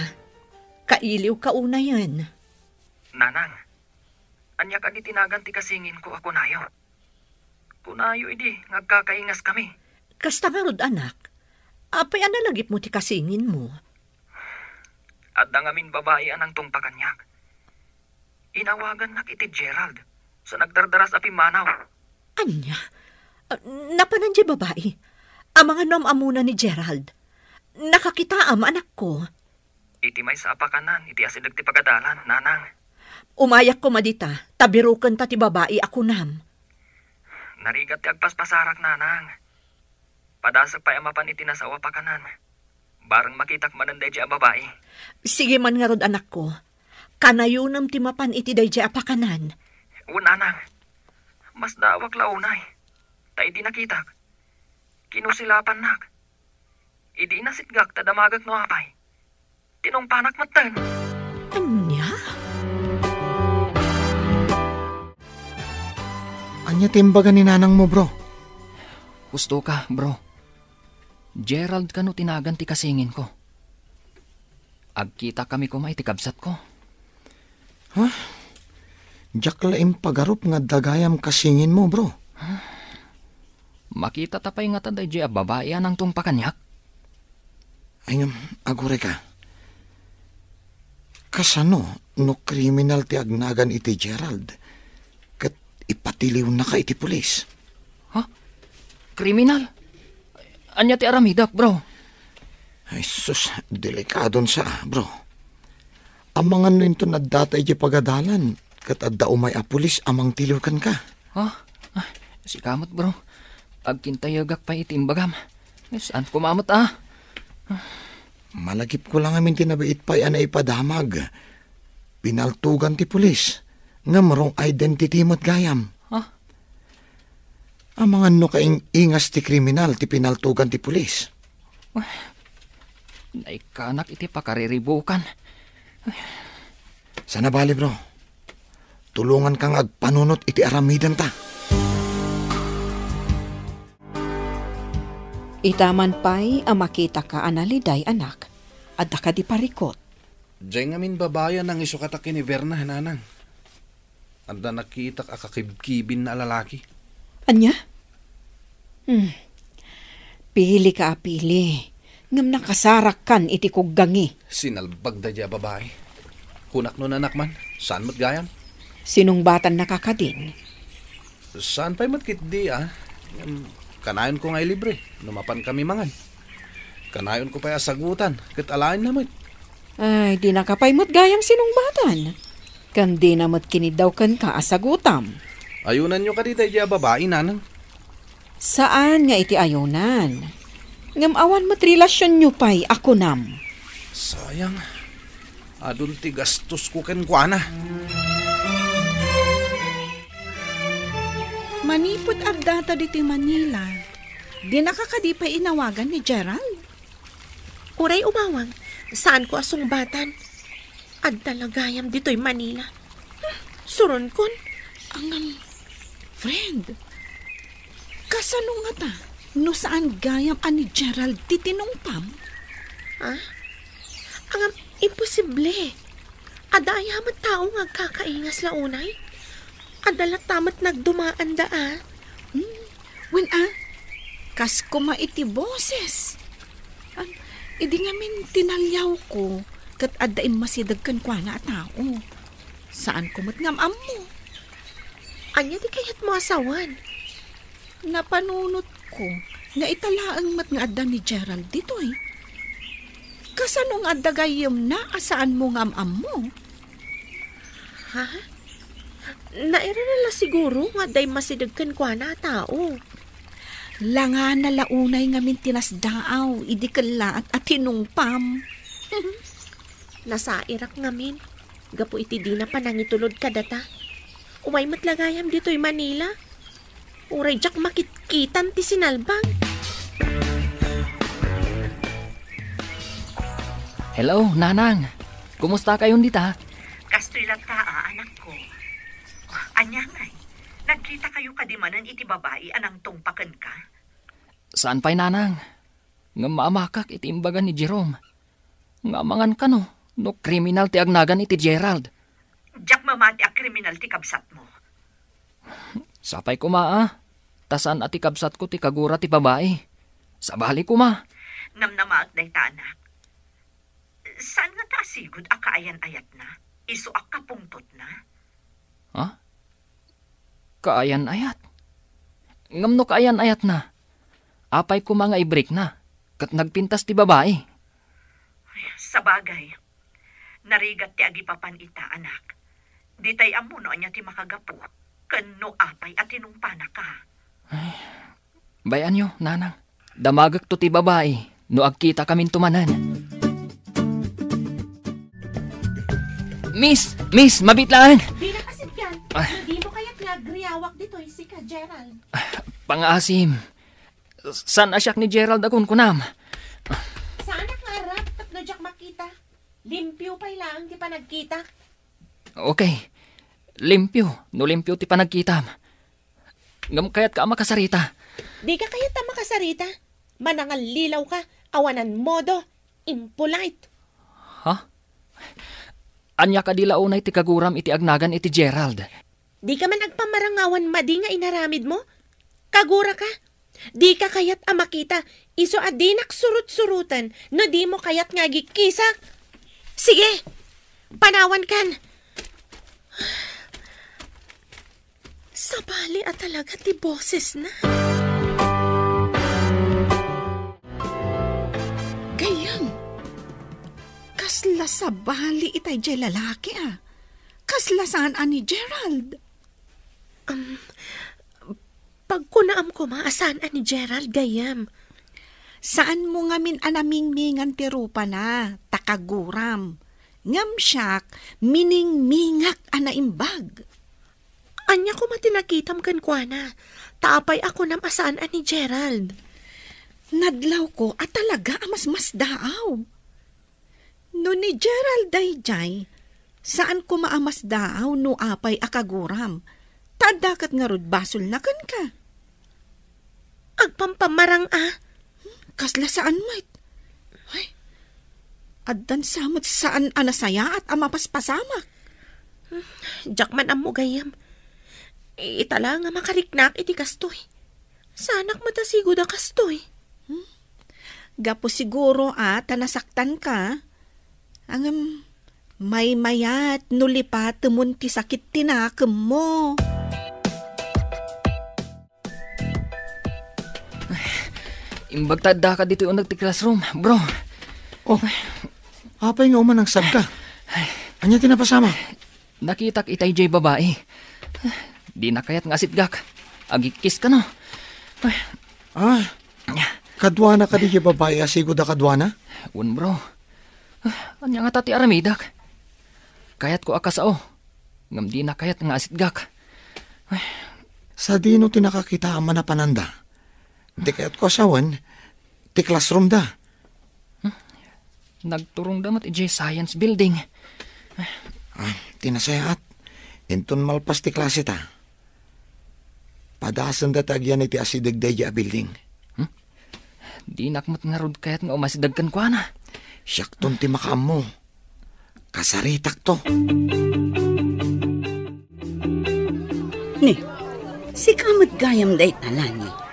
Kailiwka unayen. Nanang, ania kadi ti nagan ti kasinginko a kunayo? Kunayo idi nga agkakaingaskami. Kasta ngarud, anak. Apay a nalagipmo ti kasinginmo? Adda ngamin babai a nangtungpa kaniak. Inawagannak iti Gerald, sa nagdardaras a pimmanaw. Ania? Ah, napanan diay babai? Amangan no am-ammona ni Gerald? Nakakitaam, anakko. Iti maysa a pakanan iti asideg ti pagadalan, nanang. Umayak koma dita, ta birukenta ti babai a kunam. Narigat ti agpaspasarak, nanang. Padasek pay a mapan iti nasao a pakanan. Bareng makitak manen daydiay a babai. Sige man ngarud, anakko. Kanayonem ti mapan iti daydiay a pakanan. Wen, nanang. Masdaawak la unay. Ta idi nakitak, kinusilapannak. Idi nasitgak ta damagek no apay, tinungpanak metten. Ania? Ania ti imbaga ni nanangmo, bro? Husto ka, bro. Gerald kano ti nagan ti kasinginko. Agkitakami koma iti kabsatko. Ha? Diak la impagarup nga adda gayam kasinginmo, bro. Makitata pay ngata daydiay a babai a nangtungpa kaniak? Ay, ngem, agurayka. Kasano no kriminal ti agnagan iti Gerald ket ipatiliwnaka iti pulis? Ha? Kriminal? Ania ti aramidek, bro? Ay, sus, delikadon sa, bro. Amangan no inton addata idiay pagadalan, ket adda umay a pulis a mangtiliw kenka. Ha? Ah, sika met, bro. Agkintayegak pay iti imbagam. Saan koma met, ah. Malagipko la ngamin ti nabiit pay a naipadamag. Pinaltugan ti pulis. Ngem wrong identity met gayam. Ha? Amangan no kaing-ingas ti kriminal ti pinaltugan ti pulis. Naikkanak iti pakariribukan. Sana bali, bro. Tulonganka nga agpanunot iti aramidenta. Ita man pay a makitaka a naliday, anak, adda kadi parikut? Diay ngamin babai a nangisukatak ken ni Berna, nanang. Adda nakitak a kakibkibin a lalaki. Ania? Hmm. Pilika a pili, ngem nakasarakkan iti kuggangi. Sinalbag daydiay a babai. Kunak no nanak man, saan met gayam? Sinungbatannaka kadin? Saan pay met ketdi, a? Ngem, kanayonko nga ilibre no mapankami mangan. Kanayonko pay a sagutan ket alaenna met. Ay, dinaka pay met gayam sinungbatan. Ken dina met kiniddaw kenka a sagutam. Ayunanyo kadi daydiay a babai, nanang? Saan nga iti ayunan. Ngem awan met relasionyo pay a kunam. Sayang. Adun ti gastosko kenkuana. Manipud addata ditoy Manila, dinaka kadi pay inawagan ni Gerald? Uray umawag, saanko a sungbatan. Adda la gayam ditoy Manila. Hmm, suronkon. Ngem, friend, kasano ngata no saan gayam a ni Gerald ti tinungpam? Ah? Ngem, imposible. Adda aya met tao nga agkakaingas la unay? Adda latta met nagdumaanda, a? Hmm. Wen, a? Kas koma iti boses. An-, Idi ngamin tinaliawko, ket adda immasideg kenkuana a tao. Saanko met nga am-ammo. Ania ti kayatmo a sawen? Napanunotko nga ita laeng met nga adda ni Gerald ditoy. Kasano nga adda gayyemna a saanmo nga am-ammo? Ha? Nairana la siguro nga adda immasideg kenkuana a tao. Langana la unay ngamin ti nasdaaw idi kellaat a tinungpam. Nasairak ngamin gapu iti dina panangitulod kadata. Umay met la gayam ditoy Manila. Uray diak makitkitan ti sinalbang. Hello, Nanang. Kumusta kayon dita? Kastoy latta, a, anakko. Ania ngay, nagkita kayo kadi manen iti babai a nangtungpa kenka? Saan pay, Nanang. Ngem maamakak iti imbaga ni Jerome. Nga amangan kano no kriminal ti agnagan iti Gerald. Diak mamati a kriminal ti kabsatmo. Sapay koma a, ta saan a ti kabsatko ti kagura ti babai. Sabali koma. Namnamaek dayta, anak. Saan nga ta asigud a kaayan-ayatna? Isu a kapungtotna? Ha? Kaayan-ayat? Ngem no kaayan-ayatna, apay koma nga ibrikna ket nagpintas ti babai? Sabagay, narigat ti agipapan ita, anak. Ditay ammo no ania ti makagapu ken no apay a tinungpanaka. Bay-anyo, Nanang. Damagekto ti babai no agkitakaminto manen. Miss! Miss! Mabiit laeng! Dina kasidkan. Ah. No dimo kayat nga agriawak ditoy sika, Gerald. Pangaasim. Saan a siak ni Gerald a kunkunam? Saanak nga arap tapno diak makita. Limpio pay laeng ti panagkitak. Okay. Limpio, no limpio ti panagkitam. Ngem kayatka a makasarita. Dika kayat a makasarita? Manangallilaw ka, awanan modo, impolite. Ha? Ania kadi la unay ti kaguram iti agnagan iti Gerald? Dika man agpamarangawan madi nga inaramidmo? Kagura ka? Dika kayat a makita, isu a dinak surut-surutan no dimo kayat nga agikkisak? Sige, panawankan. Sabali a talaga ti bosesna. Gayyem, kasla sabali itay diay lalaki a. Kasla saan a ni Gerald. Um, pagkunaam koma a saan a ni Gerald, gayyem. Saanmo ngamin a namingmingan ti rupana, ta kaguram. Ngem siak, miningmingak a naimbag. Ania koma ti nakitam kenkuana? Ta apay a kunam a saan a ni Gerald? Nadlawko a talaga a masmasdaaw. No ni Gerald daydiay, saan koma a masdaaw no apay a kaguram. Ta adda ket ngarud basolna kenka. Agpampamarang a. Kasla saan met. Ay, addan sa met saan a nasayaat a mapaspasamak. Diak man ammo gayyem. Ita la nga makariknak iti kastoy. Saanak met a sigud a kastoy. Hmm? Gapu siguro a ta nasaktanka. Ngem, maymayat no lipatemon ti sakit ti nakemmo. Imbag ta addaka ditoy uneg ti classroom, bro. Oh, apay nga umanangsabka? Ania ti napasamak? Nakitak itay jay babai. Dina kayat nga asitgak. Agikis kano. Ah, kaduana kadi jay babai a sigud a kaduana? Wen, bro. Ania ngata ti aramidek? Kayatko a kasao, ngem dina kayat nga asitgak. Sadino ti nakakitaam a napananda? Ti kayatko a sawen, ti classroomda. Hmm? Nagturongda met idiay science building. Ah, ti nasayaat. Inton malpas ti klaseta, padasenda ti agyan iti asideg daydiay a building. Hmm? Dinak met ngarud kayat nga umasideg kenkuana. Siakton ti makaammo. Kasaritakto. Ni, sika met gayam dayta, Lani.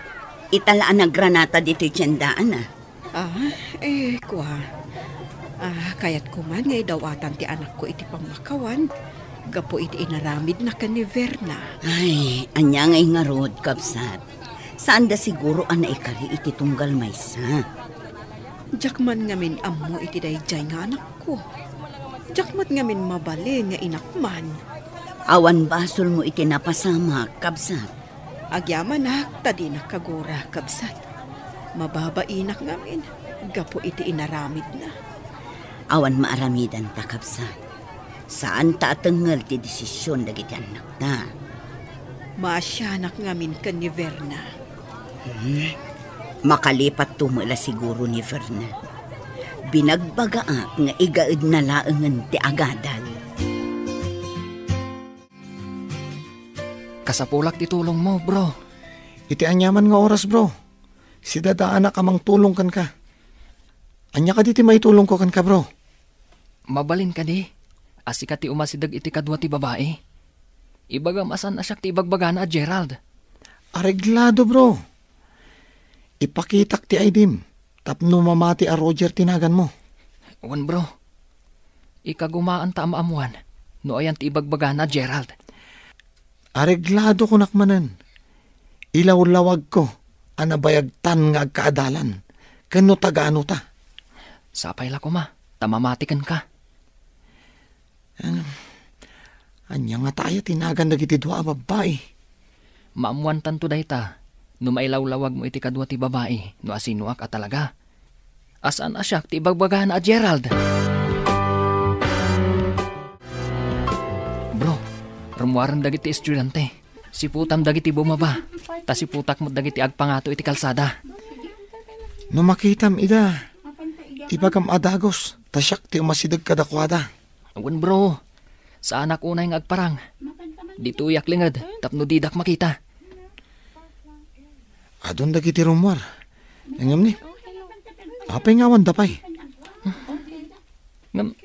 Ita la a nagranata ditoy tiendaan, a. Ah, eh, kua. Ah, kayatko man nga idawatan ti anakko iti pammakawan gapu iti inaramidna ken ni Verna. Ay, ania ngay ngarud, kabsat? Saanda siguro a naikari iti tunggal maysa. Diak man ngamin ammo iti daydiay nga anakko. Diak met ngamin mabalin nga inak man. Awan basolmo iti napasamak, kabsat. Agyamanak ta dinak kagura, kabsat. Mababainak ngamin gapu iti inaramidna. Awan maaramidanta, kabsat. Saanta a tengngel ti desisyon dagiti annakta. Maasianak ngamin ken ni Verna. Hmm? Makalipatto met la siguro ni Verna. Binagbagaak nga igaedna laengen ti agadal. Kasapulak ti tulongmo, bro. Iti aniaman nga oras, bro. Sidadaanak a mangtulong kenka. Ania kadi ti maitulongko kenka, bro? Mabalin kadi a sika ti umasideg iti kadua ti babai? Ibagam a saan a siak ti ibagbagana a Gerald. Areglado, bro. Ipakitak ti I D-m tapno mamati a Roger ti naganmo. Wen, bro. Ikagumaanta a maammuan no ayan ti ibagbagana a Gerald. Areglado, kunak manen. Ilawlawagko a nabayagtan nga agkaadalan ken no tagaano ta. Sapay la koma ta mamati kenka. Em, ania ngata aya ti nagan dagiti dua a babbai? Maammuantanto dayta no mailawlawagmo iti kadua ti babai no asinoak a talaga. A saan a siak ti ibagbagana a Gerald. Bro, rummuaren dagiti estudiante. Siputam dagiti bumaba, ta siputak met dagiti agpangato iti kalsada. No makitam ida, ibagam a dagus, ta siak ti umasideg kadakuada. Wen, bro, saanak unay nga agparang. Ditoyak linged tapno didak makita. Adun dagiti rummuar. Ngem ni, apay nga awan da pay? Ngem,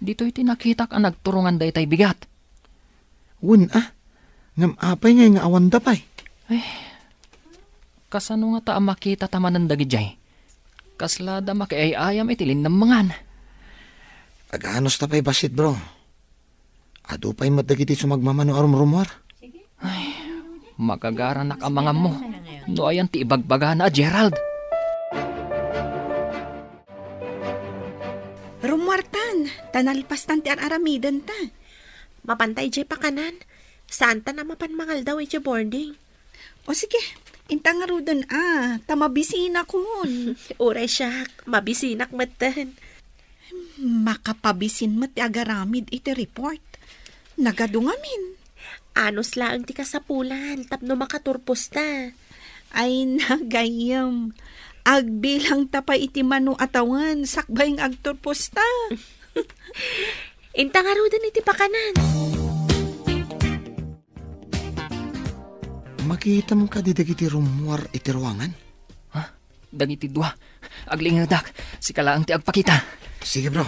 ditoy ti nakitak a nagturongan daytay bigat. Wen a, ngem apay ngay nga awan da pay? Ay, kasano ngata a makita ta manen dagidiay? Kasla da makiay-ayam iti linnammangan. Aganus ta pay bassit, bro. Adu pay met dagiti sumagmamano a rumrumuar. Ay, magagaranak a mangammo no ayan ti ibagbagana a Gerald. Rummuartan, ta nalpastan ti ar-aramidenta. Mapanta idiay pakanan, saantan a mapan mangaldaw idiay boarding. O sige, inta ngaruden a, ta mabisinakon. Uray siak, mabisinak metten. Makapabisin met ti agaramid iti report. Nagadu ngamin. Anus laeng ti kasapulan tapno makaturposta. Ay, nagayyem. Agbilang ta pay iti mano a tawen sakbay nga agturposta. Inta ngaruden iti pakanan. Makitam kadi dagiti rummuar iti ruangan? Ha? Dagiti dua. Aglingedak. Sika laeng ti agpakita. Sige, bro.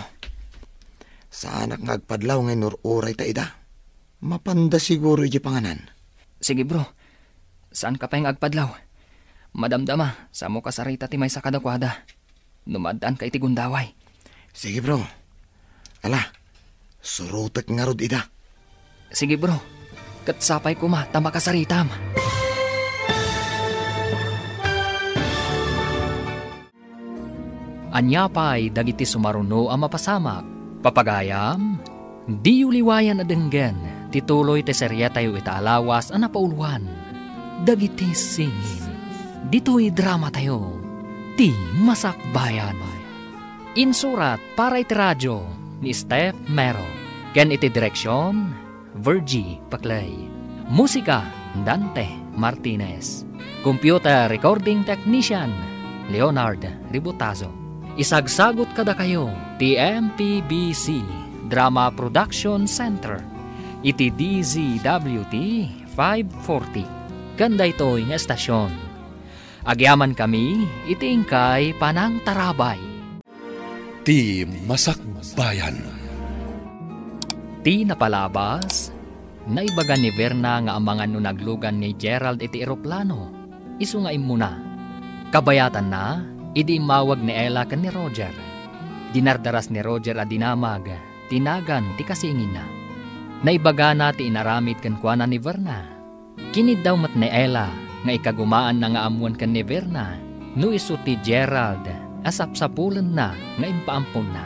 Saanak nga agpadlaw nga inur-uray ta ida. Mapanda siguro iti panganan. Sige, bro. Saanka pay nga agpadlaw. Madamdama, samo kasarita ti maysa kadakuada. No maaddaanka iti gundaway. Sige, bro. Ala, surotek ngarud ida. Sige, bro. Ket sapay koma ta makasaritam. Ania pay dagiti sumaruno a mapasamak? Papagayam, diyo liwayan a denggen ti tuloy ti serietayo ita a lawas a napauluan, Dagiti Singin. Ditoy dramatayo, Ti Masakbayan. Insurat para iti radio ni Steph Mero, ken iti direksion, Virgie Paclay. Musika, Dante Martinez. Computer Recording Technician, Leonard Ributazo. Isagsagut kadakayo ti M P B C Drama Production Center iti D Z W T five forty. Ken daytoy nga estasion, agyamankami iti inkay panangtarabay. Ti Masakbayan. Ti napalabas, naibaga ni Verna nga amangan no naglugan ni Gerald iti eroplano, isu nga immuna. Kabayatanna, Idi immawag ni Ella ken ni Roger, dinardaras ni Roger a dinamag ti nagan ti kasinginna. Naibagana ti inaramid kenkuana ni Verna. Kiniddaw met ni Ella nga ikagumaanna nga ammoen ken ni Verna no isu ti Gerald a sapsapulenna nga impaamponna.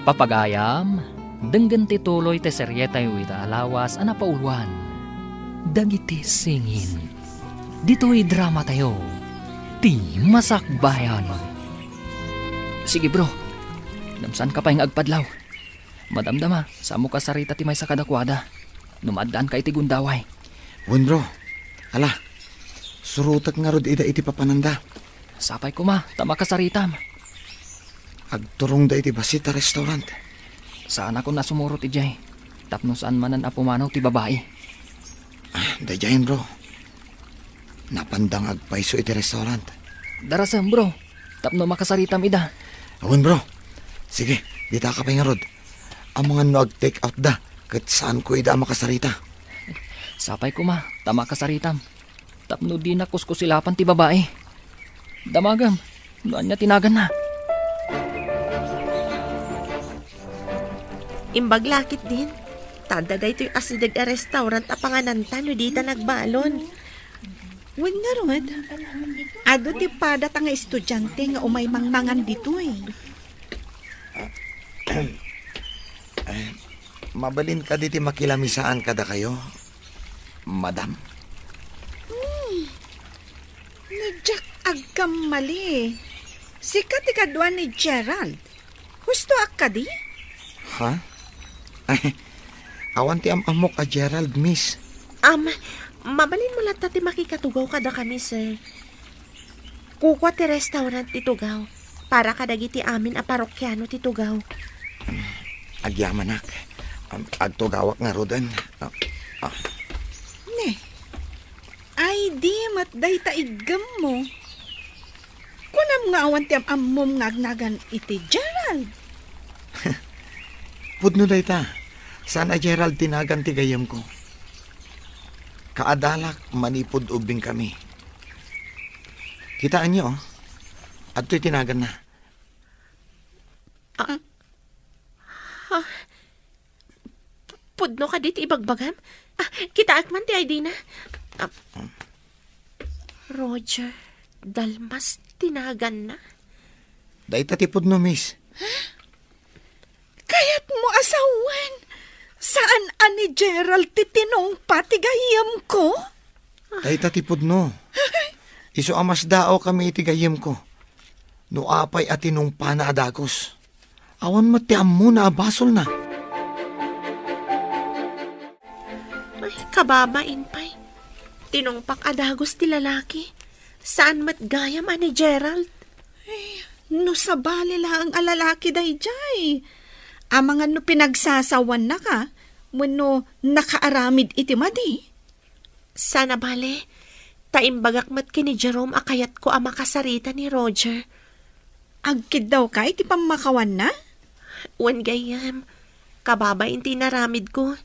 Papagayam, denggen ti tuloy ti serietayo ita a lawas a napauloan, Dagiti Singin. Ditoy dramatayo, ti Masakbayan. Sige, bro. Ngem saanka pay nga agpadlaw. Madamdama, saanmo kasarita ti maysa kadakuada no maaddaanka iti gundaway. Wen, bro. Ala, surotek ngarud ida iti papananda. Sapay koma, ta makasaritam. Agturongda iti bassit a restaurant. Saanakon a sumurot idiay, tapno saan manen a pumanaw ti babai. Ah, daydiayen, bro. Napanda nga agpayso iti restaurant. Darasem, bro, tapno makasaritam ida. Awan, bro. Sige, ditaka pay ngarud. Amangan no ag-take out da, ket saanko ida a makasarita. Sapay koma, ta makasaritam. Tapno dina kuskusilapan ti babai. Damagem, no ania ti naganna. Imbag la ketdin, ta adda daytoy asideg a restaurant a pangananta no dita nagbalon. Wen ngarud, adu ti padata nga estudiante nga umay mangmangan ditoy. Eh, mabalin kadi ti makilaamisaan kadakayo, madam? Hmm. No diak agkammali, sika ti kadua ni Gerald. Hustoak kadi? Ha? Ay, awan ti am-ammok a Gerald, miss. Am, mabalinmo latta ti makikatugaw kadakami, sir. Kukua ti restaurant ti tugaw para kadagiti amin a parokiano ti tugaw. Agyamanak. Am, agtugawak ngaruden. Ah, ah. Ne, ay di met dayta iggemmo. Kunam nga awan ti am-ammom nga agnagan iti Gerald. Pudno dayta. Saan a Gerald ti nagan ti gayyemko. Kaadalak manipud ubbingkami. Kitaenyo, oh. Adtoy ti naganna. Ah. Ah. Pudno kadi ti ibagbagam? Ah, kitaek man ti I D na. Ah, Roger Dalmas ti naganna. Dayta ti pudno, miss. Kayatmo a sawen, saan a ni Gerald ti tinungpa ti gayyemko? Dayta ti pudno. Isu a masdaawkami iti gayyemko. No apay a tinungpana a dagus. Awan met ti ammona a basolna. Ay, kababain pay. Tinungpak a dagus ti lalaki. Saan met gayam a ni Gerald? Ay, no sabali laeng a lalaki daydiay. Amangan no pinagsasawannaka, wenno nakaaramid iti madi. Saan a bale, ta imbagak met ken ni Jerome a kayatko a makasarita ni Roger. Agkiddawka iti pammakawanna? Wen gayyem, kababain ti inaramidko.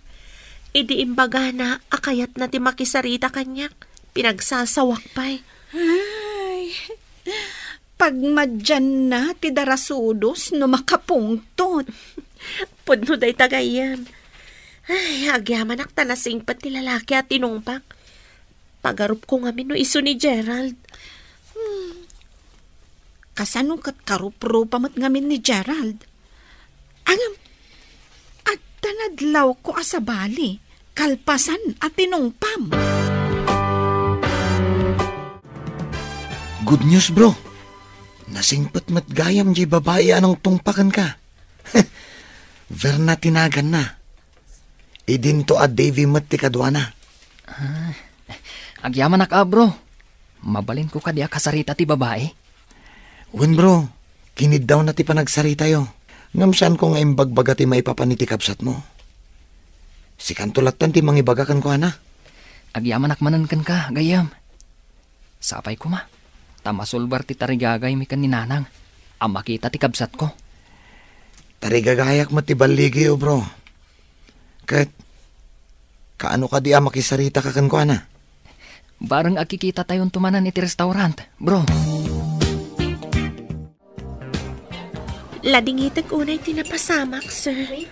Idi imbagana a kayatna ti makisarita kaniak, pinagsasawak pay. Ay, pagmadianna ti darasudos no makapungtot. Pudno dayta gayyem. Ay, agyamanak ta nasingpet ti lalaki a tinungpak. Pagarupko ngamin no isu ni Gerald. Hmm. Kasano ket karuprupa met ngamin ni Gerald? Ngem, adda nadlawko a sabali, kalpasan a tinungpam. Good news, bro. Nasingpet met gayam diay babai a nangtungpa kenka. Verna ti naganna. Idinto a Davy met ti kaduana. Ah, agyamanak a, bro. Mabalinko kadi a kasarita ti babai? Wen, bro. Kiniddawna ti panagsaritayo. Ngem saanko nga imbagbaga ti maipapan iti kabsatmo. Sikanto latten ti mangibaga kenkuana. Agyamanak manen kenka, gayyem. Sapay koma, ta masulbar ti tarigagaymi ken ni Nanang a makita ti kabsatko. Tarigagayak met ti balligiyo, bro. Ket, kaano kadi a makisaritaka kenkuana? Bareng a kikitatayonto manen iti restaurant, bro. Ladingitek unay ti napasamak, sir.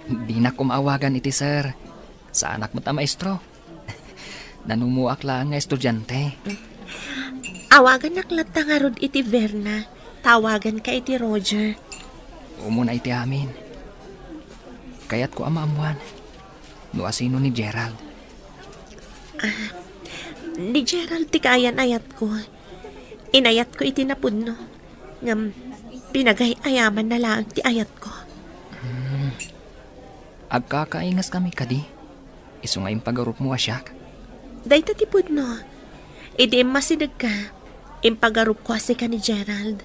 Dinak koma awagan iti sir. Saanak met a maestro. Nanumuak laeng nga estudiante. Awagannak latta ngarud iti Verna. Tawaganka iti Roger. Umuna iti amin. Kayatko a maammuan no asino ni Gerald. Ah, ni Gerald ti kaayan-ayatko. Inayatko iti napudno. Ngem, pinagay-ayamanna laeng ti ayatko. Hmm. Agkakaingaskami kadi? Isu nga impagarupmo a siak? Dayta ti pudno. Idi immasidegka, impagarupko a sika ni Gerald.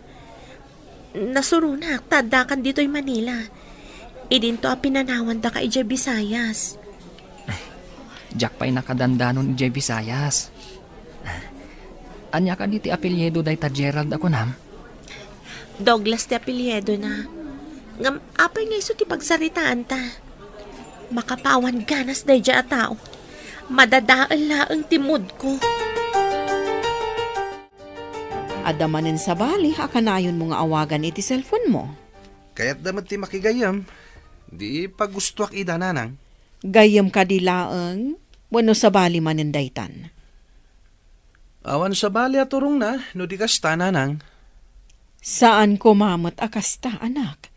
Nasuronak ta addakan ditoy Manila. Idinto a pinanawandaka idiay Visayas. Diak pay nakadandanon idiay Visayas. Ania kadi ti apelyido dayta Gerald a kunam? Douglas ti apelyidona. Ngem apay nga isu ti pagsaritaanta? Makapawan ganas daydiay a tao. Madadael laeng ti moodko. Adda manen sabali a kanayonmo nga awagan iti cellphone-mo? Kayatda met ti makigayyem. Di pagustoak ida, nanang. Gayyem kadi laeng wenno sabali manen daytan? Awan sabali a turongna no di kasta, nanang. Saan koma met a kasta, anak.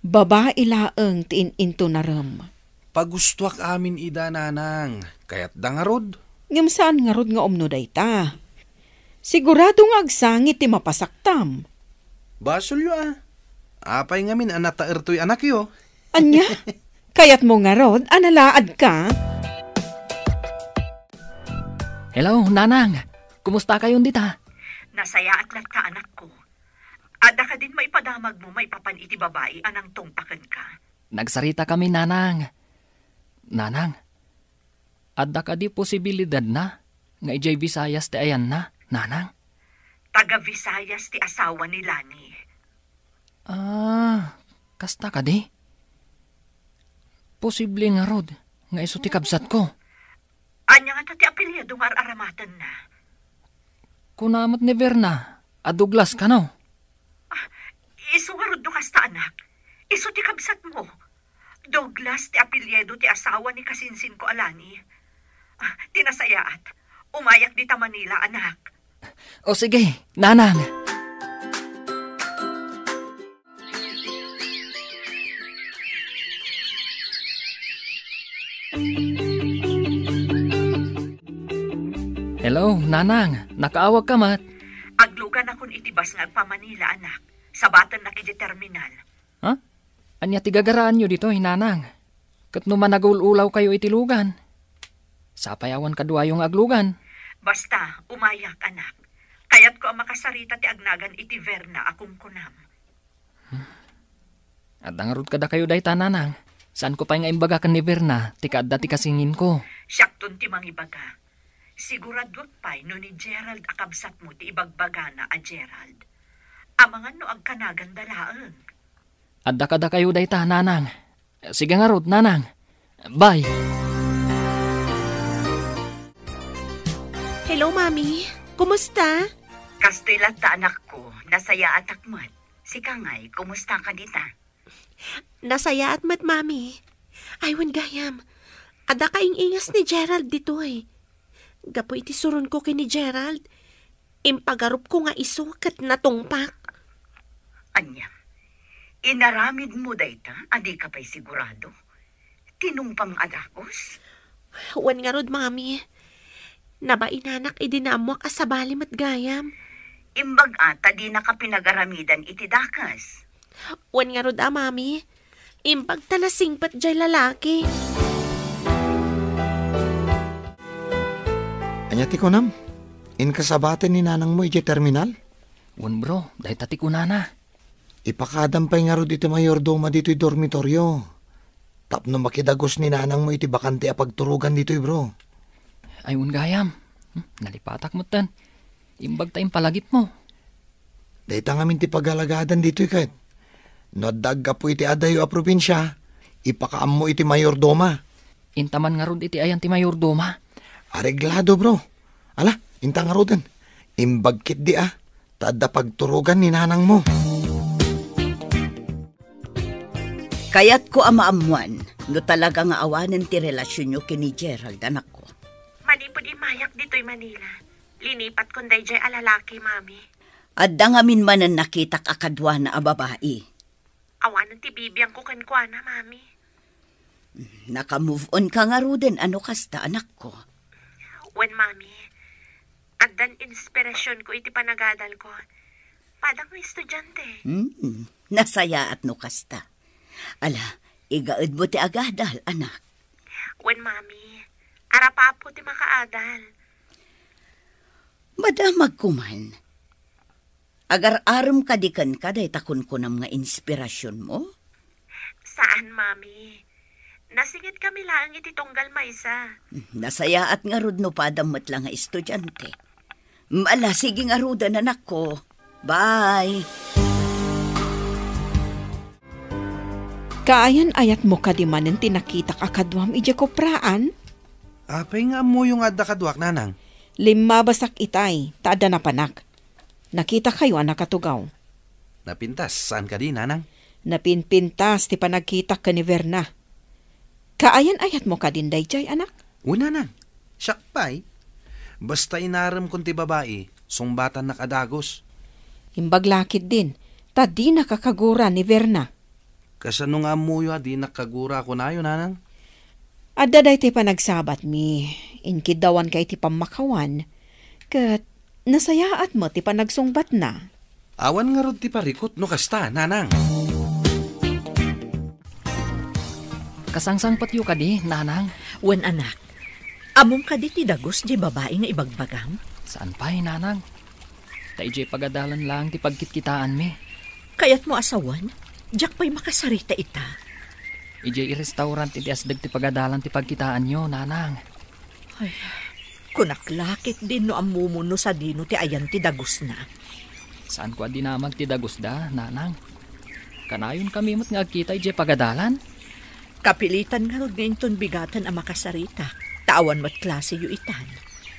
Babai laeng ti in-intunarem. Pagustoak amin ida, nanang. Kayatda ngarud? Ngem saan ngarud nga umno dayta. Sigurado nga agsangit ti mapasaktam. Basolyo a. Apay ngamin a nataer toy anakyo? Ania? Kayatmo ngarud a nalaadka? Hello, Nanang. Kumustakayon dita? Nasayaat latta, anakko. Adda kadin maipadamagmo maipapan iti babai a nangtungpa kenka? Nagsaritakami, Nanang. Nanang, adda kadi posibilidadna nga idiay Visayas ti ayanna, Nanang? Taga Visayas ti asawa ni Lani. Ah, kasta kadi? Posible ngarud nga isu ti kabsatko. Ania ngata ti apelyido nga ar-aramatenna? Kuna met ni Verna a Douglas kano? Ah, isu ngarud no kasta, anak. Isu ti kabsatmo. Douglas ti apelyido ti asawa ni kasinsinko a Lani. Ah, ti nasayaat, umayak dita Manila, anak. O sige, Nanang. Hello, Nanang. Nakaawagka met? Agluganakon iti bus nga agpa-Manila, anak. Sabatennak iti terminal. Ha? Ania ti gagaraanyo ditoy, Nanang? Ket no managul-ulawkayo iti lugan, sapay awan kaduayo nga aglugan. Basta, umayak, anak. Kayatko a makasarita ti agnagan iti Verna a kunkunam. Adda ngarud kadakayo dayta, Nanang. Saanko pay nga imbaga ken ni Verna ti kaadda ti kasinginko. Siakton ti mangibaga. Siguraduak pay no ni Gerald a kabsatmo ti ibagbagana a Gerald. Amangan no agkanaganda laeng. Adda kadakayo dayta, Nanang. Sige ngarud, Nanang. Bye. Hello, Mami. Kumusta? Kastoy latta, anakko. Nasayaatak met. Sika ngay, kumusta ka dita? Nasayaat met, Mami. Ay, wen gayam. Adda kaing-ingas ni Gerald ditoy. Gapu iti suronko ken ni Gerald, impagarupko nga isu ket natungpak. Ania, inaramidmo dayta a dika pay sigurado? Tinungpam a dagus? Wen ngarud, Mami. Nabainanak idi naammoak a sabali met gayam. Imbag a ta dinaka pinagaramidan iti dakes. Wen ngarud a, Mami. Imbag ta nasingpet jay lalaki. Ania ti kunam? Inka sabaten ni nanangmo idiay terminal? Wen, bro, dayta ti kunana. Ipakadam pay ngarud iti mayordoma ditoy dormitorio. Tapno makidagus ni nanangmo iti bakante a pagturogan ditoy, bro. Ay, wen gayam. Hmm, nalipatak metten. Imbag ta impalagipmo. Dayta ngamin ti pagalagadan ditoy ket. No adda aggapu iti adayo a probinsia, ipakaammo iti mayordoma. Inta man ngarud iti ayan ti mayordoma? Areglado, bro. Ala, inta ngaruden. Imbag ketdi a, ta adda pagturogan ni nanangmo. Kayatko a maammuan no talaga nga awanen ti relasionyo ken ni Gerald, anakko. Manipud immayak ditoy Manila, linipatkon daydiay a lalaki, Mami. Adda ngamin manen nakitak a kaduana a babai. Awanen ti bibiangko kenkuana, Mami. Naka-move on ka ngaruden a no kasta, anakko? Wen, Mami. Addan inspirasionko iti panagadalko. Padam nga estudiante. Hmm, nasayaat no kasta. Ala, igaedmo ti agadal, anak. Wen, Mami. Arapapo ti makaadal. Madamagko man. Agar-arem kadi kenka dayta kunkunam nga inspirasionmo? Saan, Mami. Nasingitkami laeng iti tunggal maysa. Nasayaat ngarud no padam met la nga estudiante. Ala, sige ngaruden, anakko. Bye. Kaayan-ayatmo kadi manen ti nakitak a kaduam idiay kopraan? Apay nga ammoyo nga adda kaduak, nanang? Limmabasak itay, ta adda napanak. Nakitakayo a nakatugaw. Napintas, saan kadi, nanang? Napinpintas ti panagkitak ken ni Verna. Kaayan-ayatmo kadin daydiay, anak? Wen, nanang. Siak pay. Basta inaremkon ti babai, sungbatannak a dagus. Imbag la ketdin, ta dinaka kagura ni Verna. Kasano nga ammoyo a dinak kagura a kunayo, nanang? Adda daytoy panagsabatmi, inkiddawanka iti pammakawan, ket nasayaat met ti panagsungbatna. Awan ngarud ti parikut no kasta, nanang. Kasangsangpetyo kadi, nanang? Wen, anak. Ammom kadi ti dagus diay babai nga ibagbagam? Saan pay, nanang. Ta idiay pagadalan laeng ti pagkitkitaanmi. Kayatmo a sawen? Diak pay makasarita ita. Idiay restaurant iti asdeg ti pagadalan ti pagkitaanyo, nanang. Ay, kunak la ketdin no ammomon no sadino ti ayan ti dagusna. Saanko a dinamag ti dagusda, nanang. Kanayonkami met nga agkita idiay pagadalan. Kapilitan ngarud nga inton bigaten a makasarita, ta awan met klaseyo itan.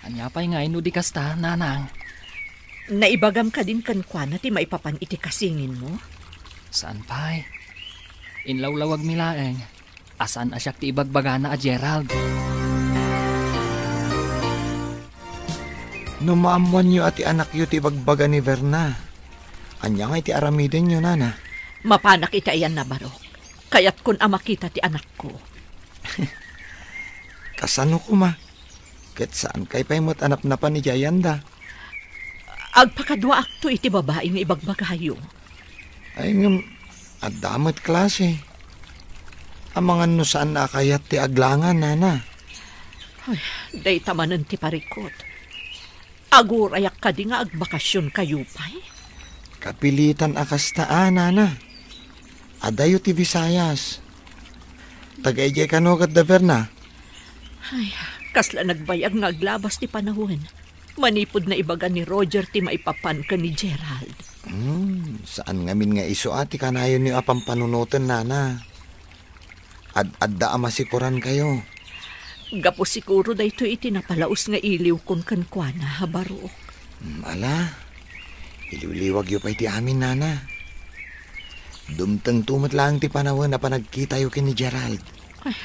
Ania pay ngay no di kasta, nanang? Naibagam kadin kenkuana ti maipapan iti kasinginmo? Saan pay. Inlawlawagmi laeng a saan a siak ti ibagbagana a Gerald. No maammoanyo a ti anakyo ti ibagbaga ni Verna, ania ngay ti aramidenyo, nana? Mapanak iti ayanna, Barok. Kayatkon a makita ti anakko. Kasano koma? Ket saankay pay met a napnapan idiay ayanda? Agpakaduaakto iti babai nga ibagbagayo. Ay, ngem, adda met klase. Amangan no saan a kayat ti aglangan, nana. Ay, dayta manen ti parikut. Agurayak kadi nga agbakasionkayo pay? Kapilitan a kasta a, nana. Adayo ti Visayas. Taga idiay kano ket da Verna? Ay, kasla nagbayag nga aglabas ti panawen. Manipud naibaga ni Roger ti maipapan ken ni Gerald. Hmm, saan ngamin nga isu a ti kanayonyo a pampanunoten, nana. Ad-adda a masikorankayo. Gapu siguro daytoy iti napalaus nga iliwkon kenkuana, Barok. Hmm, ala, iliwliwagyo pay ti amin, nana. Dumtengto met laeng ti panawen a panagkitayo ken ni Gerald. Ay,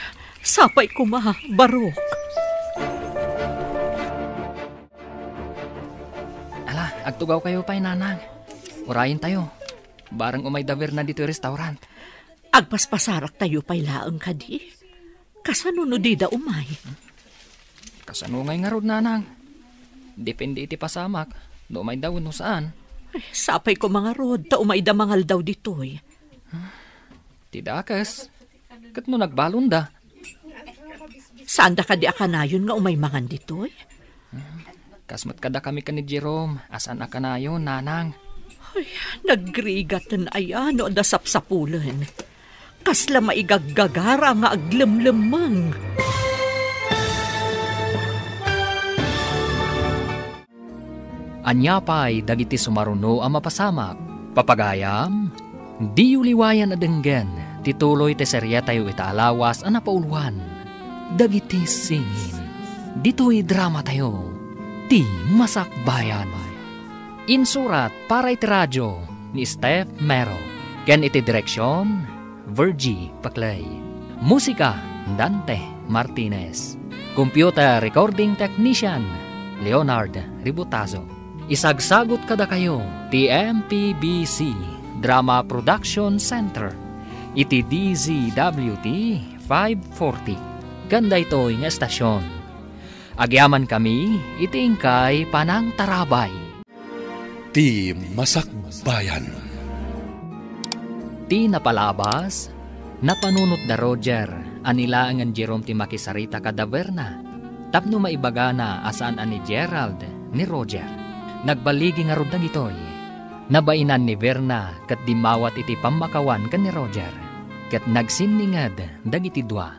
sapay koma, Barok. Ala, agtugawkayo pay, nanang. Urayentayo. Bareng umay da Verna ditoy restaurant. Agpaspasaraktayo pay laeng kadi? Kasano no dida umay? Kasano ngay ngarud, nanang? Depende iti pasamak, no umayda wenno saan. Ay, sapay koma ngarud, ta umayda mangaldaw ditoy. Ti dakes, ket no nagbalonda? Saanda kadi a kanayon nga umay mangan ditoy? Kas met kadakami ken ni Jerome, a saan a kanayon, nanang. Ay, nagrigaten aya no adda sapsapulen. Kasla maigaggagara nga aglemlemmeng. Ania pay dagiti sumaruno a mapasamak? Papagayam, diyo liwayan a denggen ti tuloy ti serietayo ita a lawas a napauluan, Dagiti Singin. Ditoy dramatayo, Ti Masakbayan. Insurat para iti radio ni Steph Mero, ken iti direksion, Virgie Paclay. Musika, Dante Martinez. Computer recording technician, Leonard Ributazo. Isagsagut kadakayo ti M P B C Drama Production Center iti D Z W T five forty. Ken daytoy nga estasyon, agyamankami iti inkay panangtarabay. Ti Masakbayan. Ti napalabas, napanunot da Roger a ni laengen Jerome ti makisarita kada Verna tapno maibagana a saan a ni Gerald ni Roger. Nagbaligi ngarud dagitoy. Nabainan ni Verna ket dimmawat iti pammakawan ken ni Roger, ket nagsinninged dagiti dua.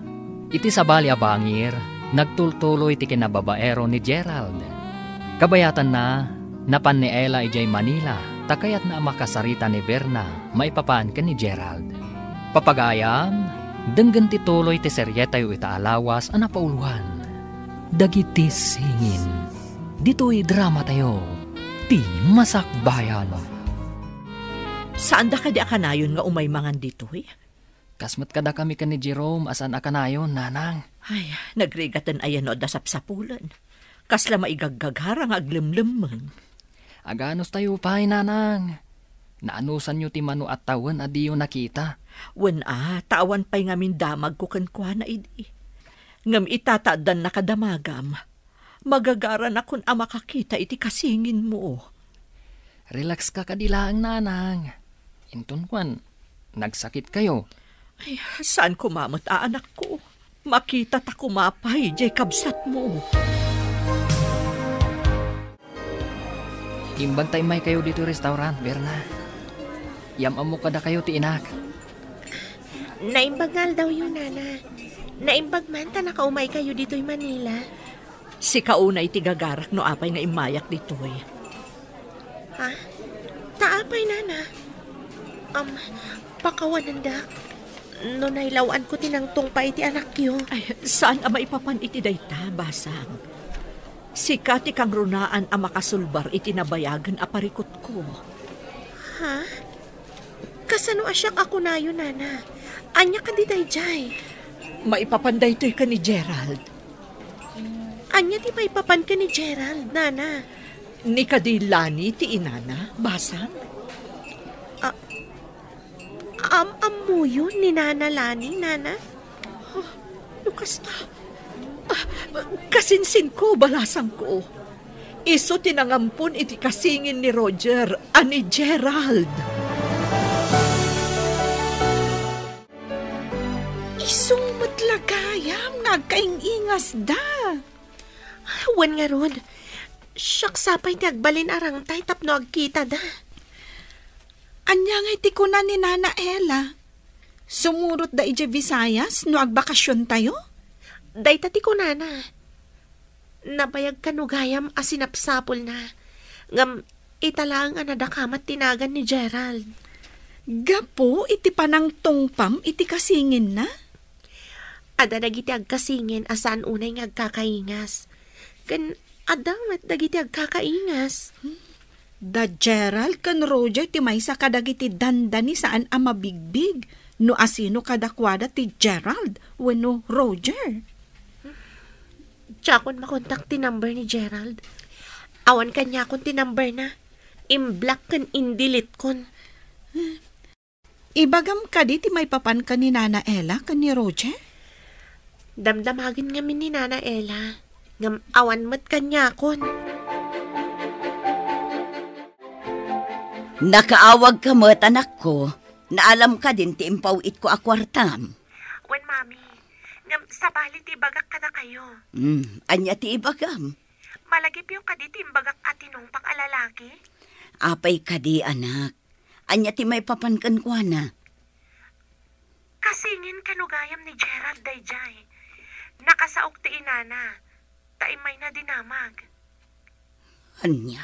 Iti sabali a bangir, nagtultuloy ti kinababaero ni Gerald. Kabayatanna, napan ni Ella idiay Manila ta kayatna a makasarita ni Verna maipapan ken ni Gerald. Papagayam, denggen ti tuloy ti serietayo ita a lawas a napauloan, Dagiti Singin. Ditoy dramatayo, Ti Masakbayan. Saanda kadi a kanayon nga umay mangan ditoy? Kas met kadakami ken ni Jerome a saan a kanayon, nanang. Ay, nagrigaten aya no adda sapsapulen. Kasla maigaggagara nga aglemlemmeng. Aganustayo pay, nanang. Naanusanyo ti mano a tawen a diyo nakita. Wen a, ta awan pay ngamin damagko kenkuana idi. Ngem ita ta addan nakadamagam, magagaranakon a makakita iti kasinginmo. Relax ka kadi laeng, nanang. Inton kuan, nagsakit kayo. Ay, saan koma met a anakko? Makita ta koma pay diay kabsatmo. Imbag ta immay kayo ditoy restaurant, Berna. Yam-ammo kadakayo ti inak. Naimbag nga aldawyo, Nana. Naimbag man ta nakaumay kayo ditoy Manila. Sika unay ti gagarak no apay nga immayak ditoy. Ha? Ta apay, Nana? Um, pakawanendak. No nailaw-anko ti nangtungpa iti anakyo. Ay, saan a maipapan iti dayta, Basang. Sika ti kangrunaan a makasulbar iti nabayagen a parikutko. Ha? Kasano a siak a kunayo, Nana? Ania kadi daydiay? Maipapan daytoy ken ni Gerald. Ania ti maipapan ken ni Gerald, Nana? Ni kadi Lani ti inana, Basang? Ah, am-ammoyo ni Nana Lani, Nana? Ah, no kasta, ah, kasinsinko, balasangko. Isu ti nangampon iti kasingin ni Roger a ni Gerald. Isu met la gayam nga agkaing-ingasda. Wen ngarud, siak sa pay ti agbalin a rangtay tapno agkitada. Ania ngay ti kuna ni Nana Ella? Sumurotda idiay Visayas no agbakasiontayo? Dayta ti kunana. Nabayag kano gayam a sinapsapulna. Ngem ita laeng a nadakamat ti nagan ni Gerald. Gapu iti panangtungpam iti kasinginna? Adda dagiti agkasingin a saan unay nga agkakaingas. Ken adda met dagiti agkakaingas. Da Gerald ken Roger ti maysa kadagiti dandani saan a mabigbig no asino kadakuada ti Gerald wenno Roger. Diakon makontak ti number ni Gerald. Awan kaniakon ti numberna. Imblock ken indeletekon. Ibagam kadi ti maipapan ken ni Nana Ella ken ni Roger? Damdamagen ngamin ni Nana Ella, ngem awan met kaniakon. Nakaawagka met, anakko. Naalam kadin ti impaw-itko a kuartam? Wen, Mami. Ngem sabali ti ibagak kadakayo. Hmm, ania ti ibagam? Malagipyo kadi ti imbagak a tinungpak a lalaki? Apay kadi, anak? Ania ti maipapan kenkuana? Kasingin kano gayam ni Gerald daydiay. Nakasaok ti inana, ta immayna dinamag. Ania?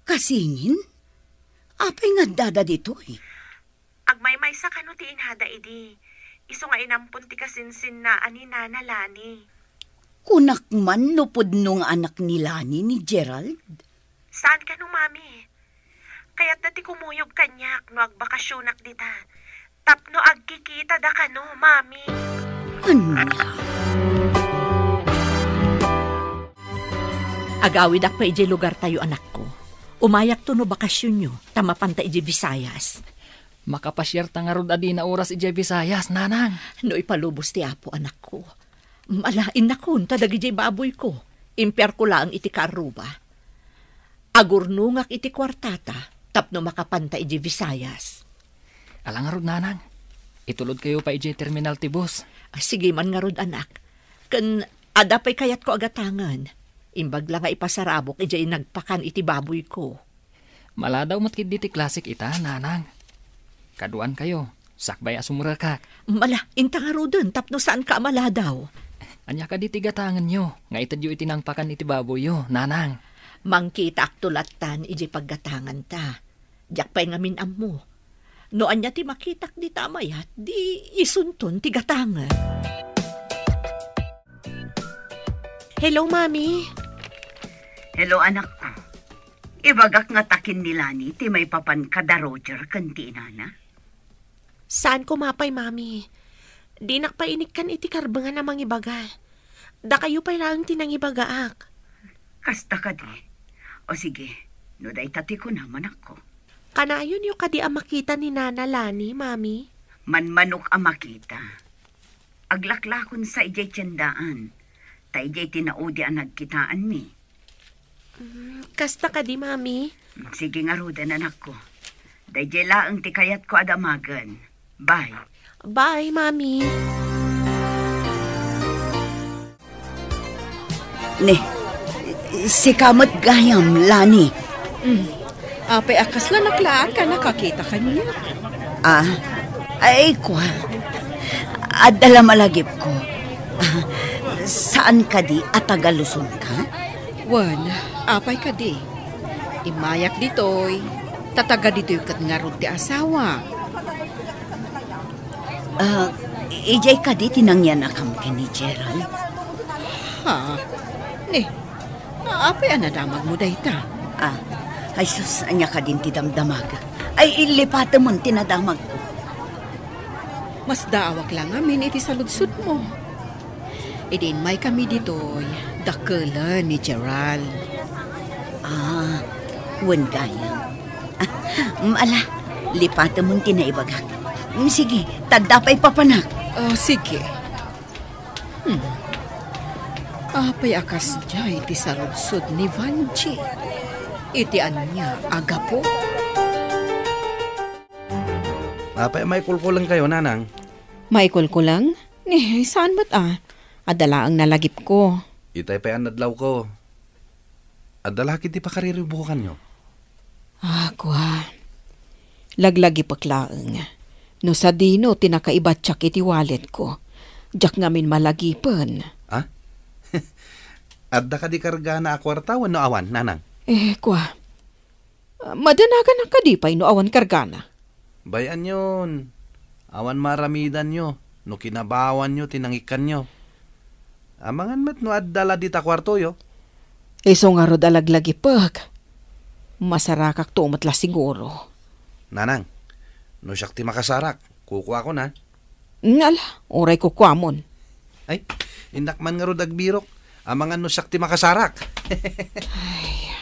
Kasingin? Apay nga addada ditoy? Agmaymaysa kano ti inada idi, isu nga inampon ti kasinsinna a ni Nana Lani. Kunak man no pudno nga anak ni Lani ni Gerald? Saan kano, Mami? Kayatda ti kumuyog kaniak no agbakasionak dita. Tapno agkikitada kano, Mami. Ania? Agawidak pay idiay lugartayo, anakko. Umayakto no bakasionyo, ta mapanta idiay Visayas. Makapasiarta ngarud a dina oras idiay Visayas, nanang. No ipalubos ti Apo, anakko. Ala, innakon ta dagidiay baboyko. Impiarko laeng iti kaarruba. Agurnongak iti kuartata tapno makapanta idiay Visayas. Ala ngarud, nanang. Itulodkayo pay idiay terminal ti bus. Ah, sige man ngarud, anak. Ken adda pay kayatko a gatangen. Imbag la nga ipasarabok idiay nagpakan iti baboyko. Maladaw met ketdi ti klasik ita, nanang. Kaduankayo, sakbay a sumrekak. Ala, inta ngaruden tapno saanka a maladaw. Ania kadi ti gatangenyo nga itedyo iti nangpakan iti baboyyo, nanang? Mangkitaakto lattan idiay paggatanganta. Diak pay ngamin ammo. No ania ti makitak dita a mayat, di isunton ti gatangen. Hello, Mami. Hello, anakko. Ibagak nga takin ni Lani ti maipapan kada Roger ken ti inana. Saanko mapay, Mami. Dinak pay inikkan iti karbengan a mangibaga. Dakayo pay laeng ti nangibagaak. Kasta kadi. O sige, no dayta ti kunam, anakko. Kanayonyo kadi a makita ni Nana Lani, Mami? Manmanok a makita. Aglaklakonsa idiay tiendaan. Ta idiay tinaudi a nagkitaanmi. Mm, kasta kadi, Mami? Sige ngaruden, anakko. Daydiay laeng ti kayatko a damagen. Bye. Bye, Mami. Ne, sika met gayam, Lani. Mm. Apay a kasla naklaat ka nakakita kaniak? Ah, ay, kua. Adda la malagipko. Ah, saan kadi a taga Luzon ka? Wen, apay kadi? Immayak ditoy, ta taga ditoy ket ngarud ti asawa. Ah, idiay kadi ti nangyanakam ken ni Gerald? Ha? Ne, apay a nadamagmo dayta? Ah, ay sus, ania kadin ti damdamag? Ay, lipatemon ti nadamagko. Masdaawak la ngamin iti saludsodmo. Idi immaykami ditoy, dakkelen ni Gerald. Ah, wen gayam. Ah, mm, ala, lipatemon ti naibagak. Mm, sige, ta adda pay papanak. Oh, sige. Hmm. Apay a kasdiay ti saludsod ni Vanji? Iti ania a gapu? Apay a maikulkulengkayo, nanang? Maikulkuleng? Ni, saan met a. Adda laeng nalagipko. Itay pay a nadlawko. Adda la ketdi pakariribukanyo? Ah, kua. Laglagipek laeng. No sadino ti nakaibatiak iti walletko, diak ngamin malagipen. Ah? Adda kadi kargana a kuarta wenno awan, nanang? Eh, kua. Madanaganak kadi pay no awan kargana? Bay-anyon. Awan maaramidanyo no kinabawanyo ti nangikkanyo. Amangan met no adda la dita kuartoyo. Isu ngarud a laglagipek. Masarakakto met la siguro. Nanang, no siak ti makasarak, kukuakon, a. Ala, uray kukuamon. Ay, innak man ngarud agbirok. Amangan no siak ti makasarak. Ay,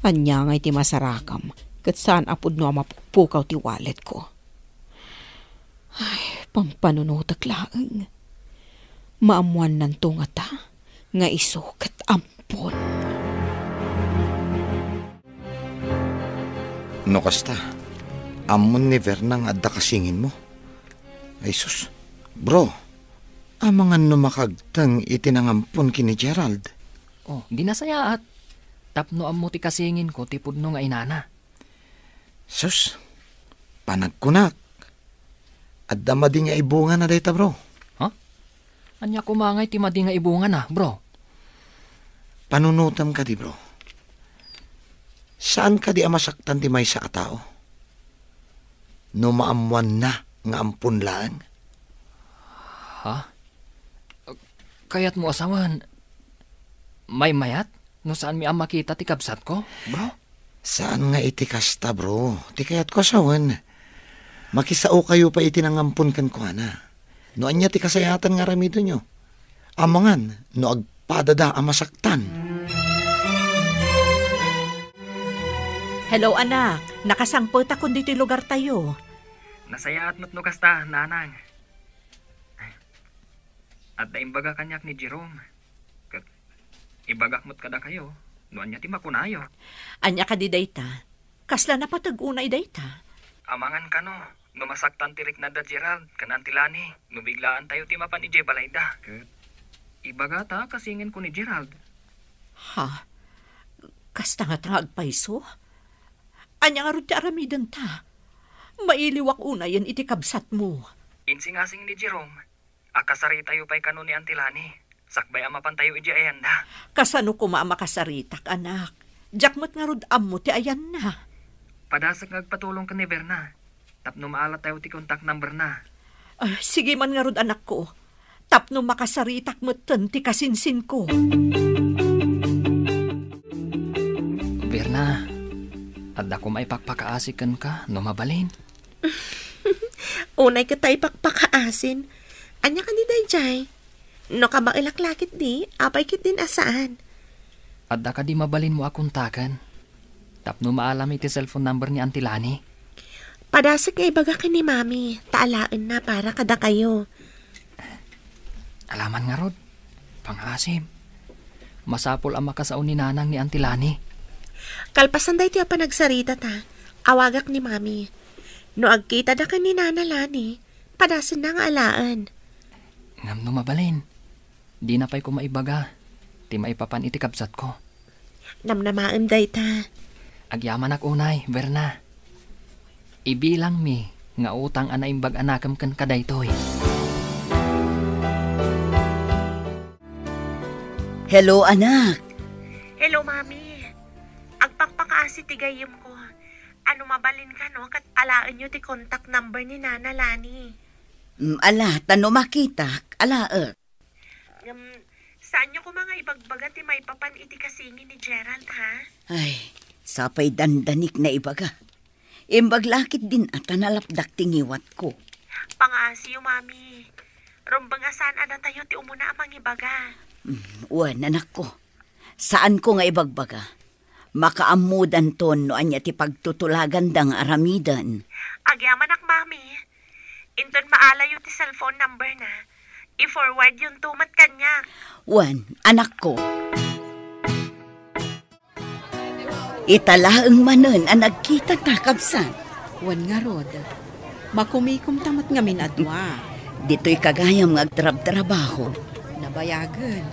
ania ngay ti masarakam? Ket saan a pudno a mapukpukaw ti walletko. Ay, pampanunotek laeng. Maammuannanto ngata nga isu ket ampon. No kasta, ammon ni Verna nga adda kasinginmo. Ay sus, bro, amangan no makaagteng iti nangampon ken ni Gerald. Oh, di nasayaat. Tapno ammo ti kasinginko ti pudno nga inana. Sus, panagkunak, adda madi nga ibungana dayta, bro. Ha? Ania koma ngay ti madi nga ibungana, bro? Panunotem kadi, bro. Saan kadi a masaktan ti maysa a tao no maammoanna nga ampon laeng? Ha? Kayatmo a sawen, maymayat no saanmi a makita ti kabsatko, bro? Saan nga iti kasta, bro. Ti kayatko a sawen, Makisaokayo pay iti nangampon kenkuana. No ania ti kasayaatan nga aramidenyo, amangan no agpadada a masaktan. Hello, anak. Nakasangpetakon ditoy lugartayo. Nasayaat met no kasta, nanang. Adda imbaga kaniak ni Jerome. Ket ibagak met kadakayo no ania ti makunayo. Ania kadi dayta? Kasla napateg unay dayta? Amangan kano, no masaktan ti riknada Gerald ken Auntie Lani, no biglaantayo ti mapan idiay balayda. Ket ibagata a kasingenko ni Gerald. Ha? Kasta ngata nga agpayso? Ania ngarud ti aramidenta? Mailiwak unayen iti kabsatmo. Insingasing ni Jerome a kasaritayo pay kano ni Auntie Lani, sakbay a mapantayo idiay ayanda. Kasano koma a makasaritak, anak? Diak met ngarud ammo ti ayanna. Padasek nga agpatulong ken ni Berna tapno maalatayo ti contact number na. Ah, sige man ngarud, anakko, tapno makasaritak metten ti kasinsinko. Berna, adda koma ipakpakaasi kenka no mabalin? Unay ket ta ipakpakaasin. Ania kadi daydiay? No kabaelak la ketdi, apay ketdin a saan? Adda kadi mabalinmo a kontaken tapno maalam iti cellphone number ni Auntie Lani? Padasek nga ibaga ken ni Mami, ta alaenna para kadakayo. Alaman ngarud, pangaasim. Masapul a makasao ni Nanang ni Auntie Lani. Kalpasan daytoy a panagsaritata, awagak ni Mami. No agkitada ken ni Nana Lani, padasenna nga alaen. Ngem no mabalin, dina pay koma ibaga ti maipapan iti kabsatko. Namnamaem dayta. Agyamanak unay, Berna. Ibilangmi nga utang a naimbag a nakem kenka daytoy. Hello, anak. Hello, Mami. Agpakpakaasi ti gayyemko. Ano mabalin kano ket alaenyo ti contact number ni Nana Lani? Mm, ala, ta no makitak, alaek. Ngem, saanyo koma nga ibagbaga ti maipapan iti kasingin ni Gerald, ha? Ay, sapay dandanik naibaga. Imbag la ketdin a ta nalapdak ti ngiwatko. Pangaasiyo, Mami. Rumbeng a saan a datayo ti umuna a mangibaga. Mm, wen, anakko. Saanko nga ibagbaga. Makaammodanton no ania ti pagtutulaganda nga aramiden. Agyamanak, Mami. Inton maalayo ti cellphone number na, i-forwardyonto met kaniak. Wen, anakko. Ita laeng manen a nagkitata, kabsat. Wen ngarud, makumikomta met ngamin a dua. Ditoy kagayam nga agtrabtrabaho. Nabayagen.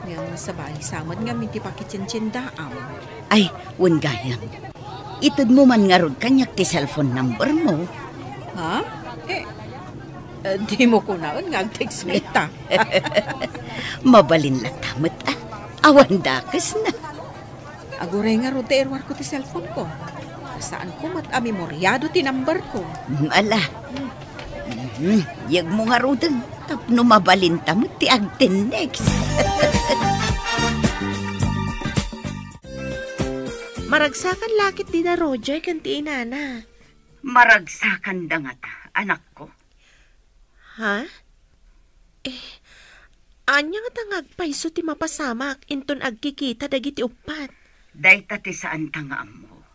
Ngem sabali sa met ngamin ti pakitientiendaam. Ay, wen gayam. Itedmo man ngarud kaniak ti cellphone number mo. Ha? Eh, eh, dimo kunaen nga ag-text mi ita. Mabalin latta met, a. Awan dakesna. Aguray ngarud ta iruarko ti cellphone ko. Saanko met a memoriado ti number ko. Mm, ala. Mhm, yegmo ngaruden tapno mabalinta met ti agtennext. Maragsakan la ketdi da Roger ken ti inana. Maragsakanda ngata, anakko. Ha? Eh, ania ngata nga agpayso ti mapasamak inton agkikita dagiti uppat? Dayta ti saanta nga ammo.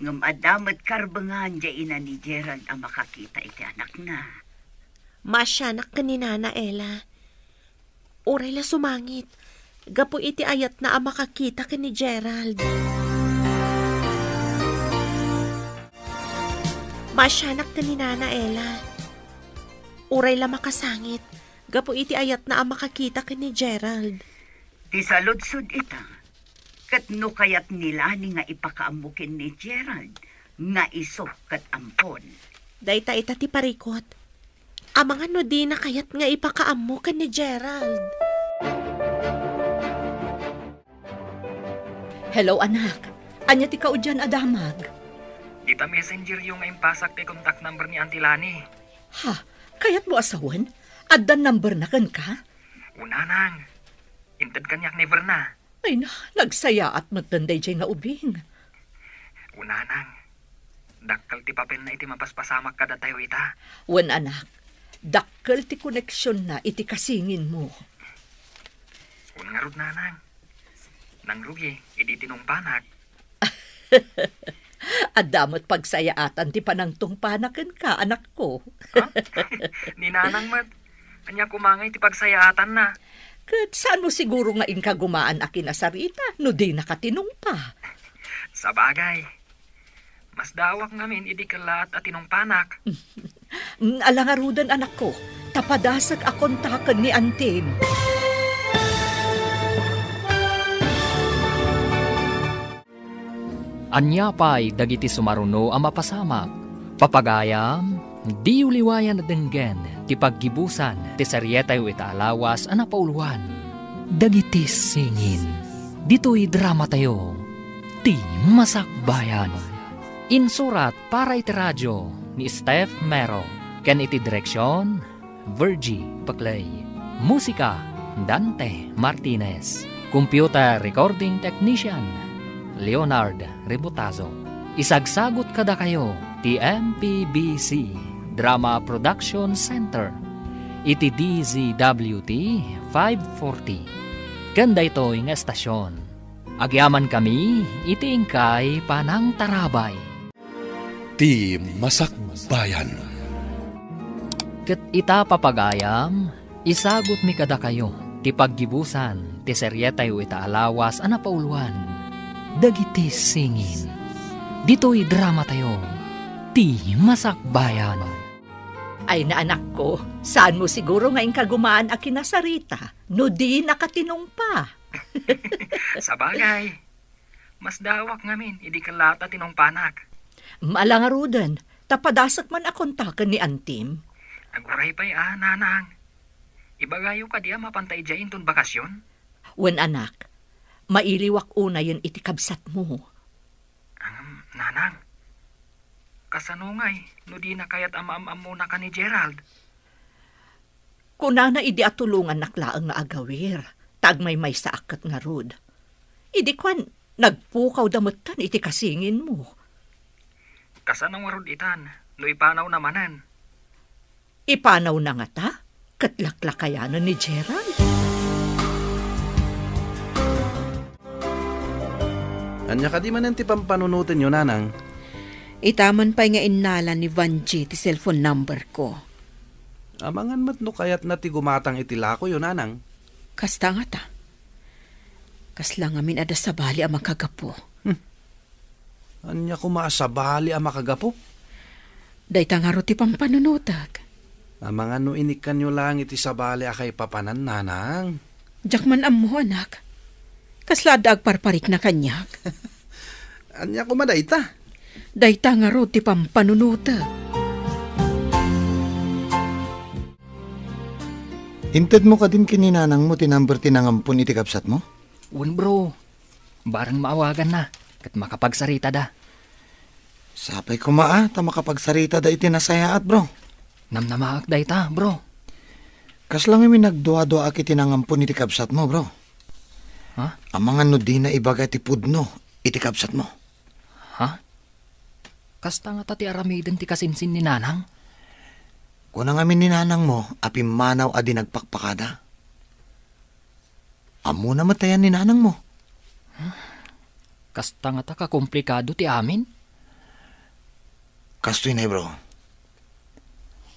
Ngem adda met karbengan diay ina ni Gerald a makakita iti anakna. Maasianak ken ni Nana Ella. Uray la sumangit, gapu iti ayatna a makakita ken ni Gerald. Maasianak ken ni Nana Ella. Uray la makasangit, gapu iti ayatna a makakita ken ni Gerald. Ti saludsod ita, ket no kayat ni Lani nga ipakaammo ken ni Gerald nga isu ket ampon. Dayta ita ti parikut. Amangan no dina kayat nga ipakaammo ken ni Gerald. Hello, anak. Ania ti kaudian a damag? Dita messenger yo nga impasak ti contact number ni Auntie Lani. Ha? Kayatmo a sawen? Adda number na kenka? Unanang. Inted kaniak ni Berna. Ay na, nagsayaat met daydiay nga ubing. Unanang. Dakkel ti papelna iti mapaspasamak kadatayo ita. Wen, anak, dakkel ti koneksionna iti kasinginmo. Wen ngarud, nanang. Nangrugi idi tinungpanak. Adda met pagsayaatan ti panangtungpana kenka, anakko. Ha? Ni nanang met, ania koma ngay ti pagsayaatanna? Ket saanmo siguro nga inkagumaan a kinasarita no dinaka tinungpa? Sabagay, masdaawak ngamin idi kellaat a tinungpanak. Mm, ala ngaruden, anakko, ta padasek a kontaken ni antim. Ania pay dagiti sumaruno a mapasamak? Papagayam, diyo liwayan a denggen ti paggibusan ti serietayo ita a lawas a napauloan. Dagiti singin, ditoy dramatayo, Ti Masakbayan. Insurat para iti radio ni Steph Mero, ken iti direksion, Virgie Paclay. Musika, Dante Martinez. Computer recording technician, Leonard Rebotazo. Isagsagut kadakayo ti M P B C Drama Production Center iti D Z W T five forty. Ken daytoy nga estasion, agyamankami iti inkay panangtarabay. Ti Masakbayan. Ket ita, papagayam, isagutmi kadakayo ti paggibusan ti serietayo ita a lawas a napauloan, Dagiti Singin. Ditoy dramatayo, Ti Masakbayan. Ay, naanakko, saanmo siguro nga inkagumaan a kinasarita no dinaka tinungpa? Sabagay, masdaawak ngamin idi kellaat a tinungpanak. Ala ngaruden, ta padasek man a kontaken ni antim. Aguray pay a, nanang. Ibagayo kadi a mapanta idiay inton bakasion? Wen, anak, mailiwak unayen iti kabsatmo. Ngem, nanang, kasano ngay no dina kayat a maam-ammonakan ni Gerald? Kunana idi atulongannak laeng nga agawir, ta agmaymaysaak ket ngarud. Idi kuan, nagpukawda metten iti kasinginmo. Kasano ngarud itan no ipanawna manen? Ipanawna ngata? Ket laklakayanen ni Gerald? Ania kadi manen ti pampanunotenyo, nanang? Ita man pay nga innala ni Vangie ti cellphone number ko. Amangan met no kayatna ti gumatang iti lakoyo, nanang. Kasta ngata. Kasla ngamin adda sabali a makagapu. Hmm. Ania koma a sabali a makagapu? Dayta ngarud ti pampanunotek. Amangan no inikkanyo laeng iti sabali a kaipapanan, nanang. Diak man ammo, anak. Kasla adda agparparikna kaniak. Ania koma dayta? Dayta ngarud ti pampanunotek. Intedmo kadin ken ni nanangmo ti number ti nangampon iti kabsatmo? Wen, bro. Bareng maawaganna, ket makapagsaritada. Sapay koma a, ta makapagsaritada iti nasayaat, bro. Namnamaak dayta, bro. Kasla ngamin nagduaduaak iti nangampon iti kabsatmo, bro. Ha? Amangan no dina ibaga ti pudno iti kabsatmo. Ha? Kasta ngata ti aramiden ti kasinsin ni nanang? Kuna ngamin ni nanangmo a pimmanaw a di nagpakpakada. Ammona met ayan ni nanangmo. Kasta ngata kakomplikado ti amin? Kastoy nay, bro.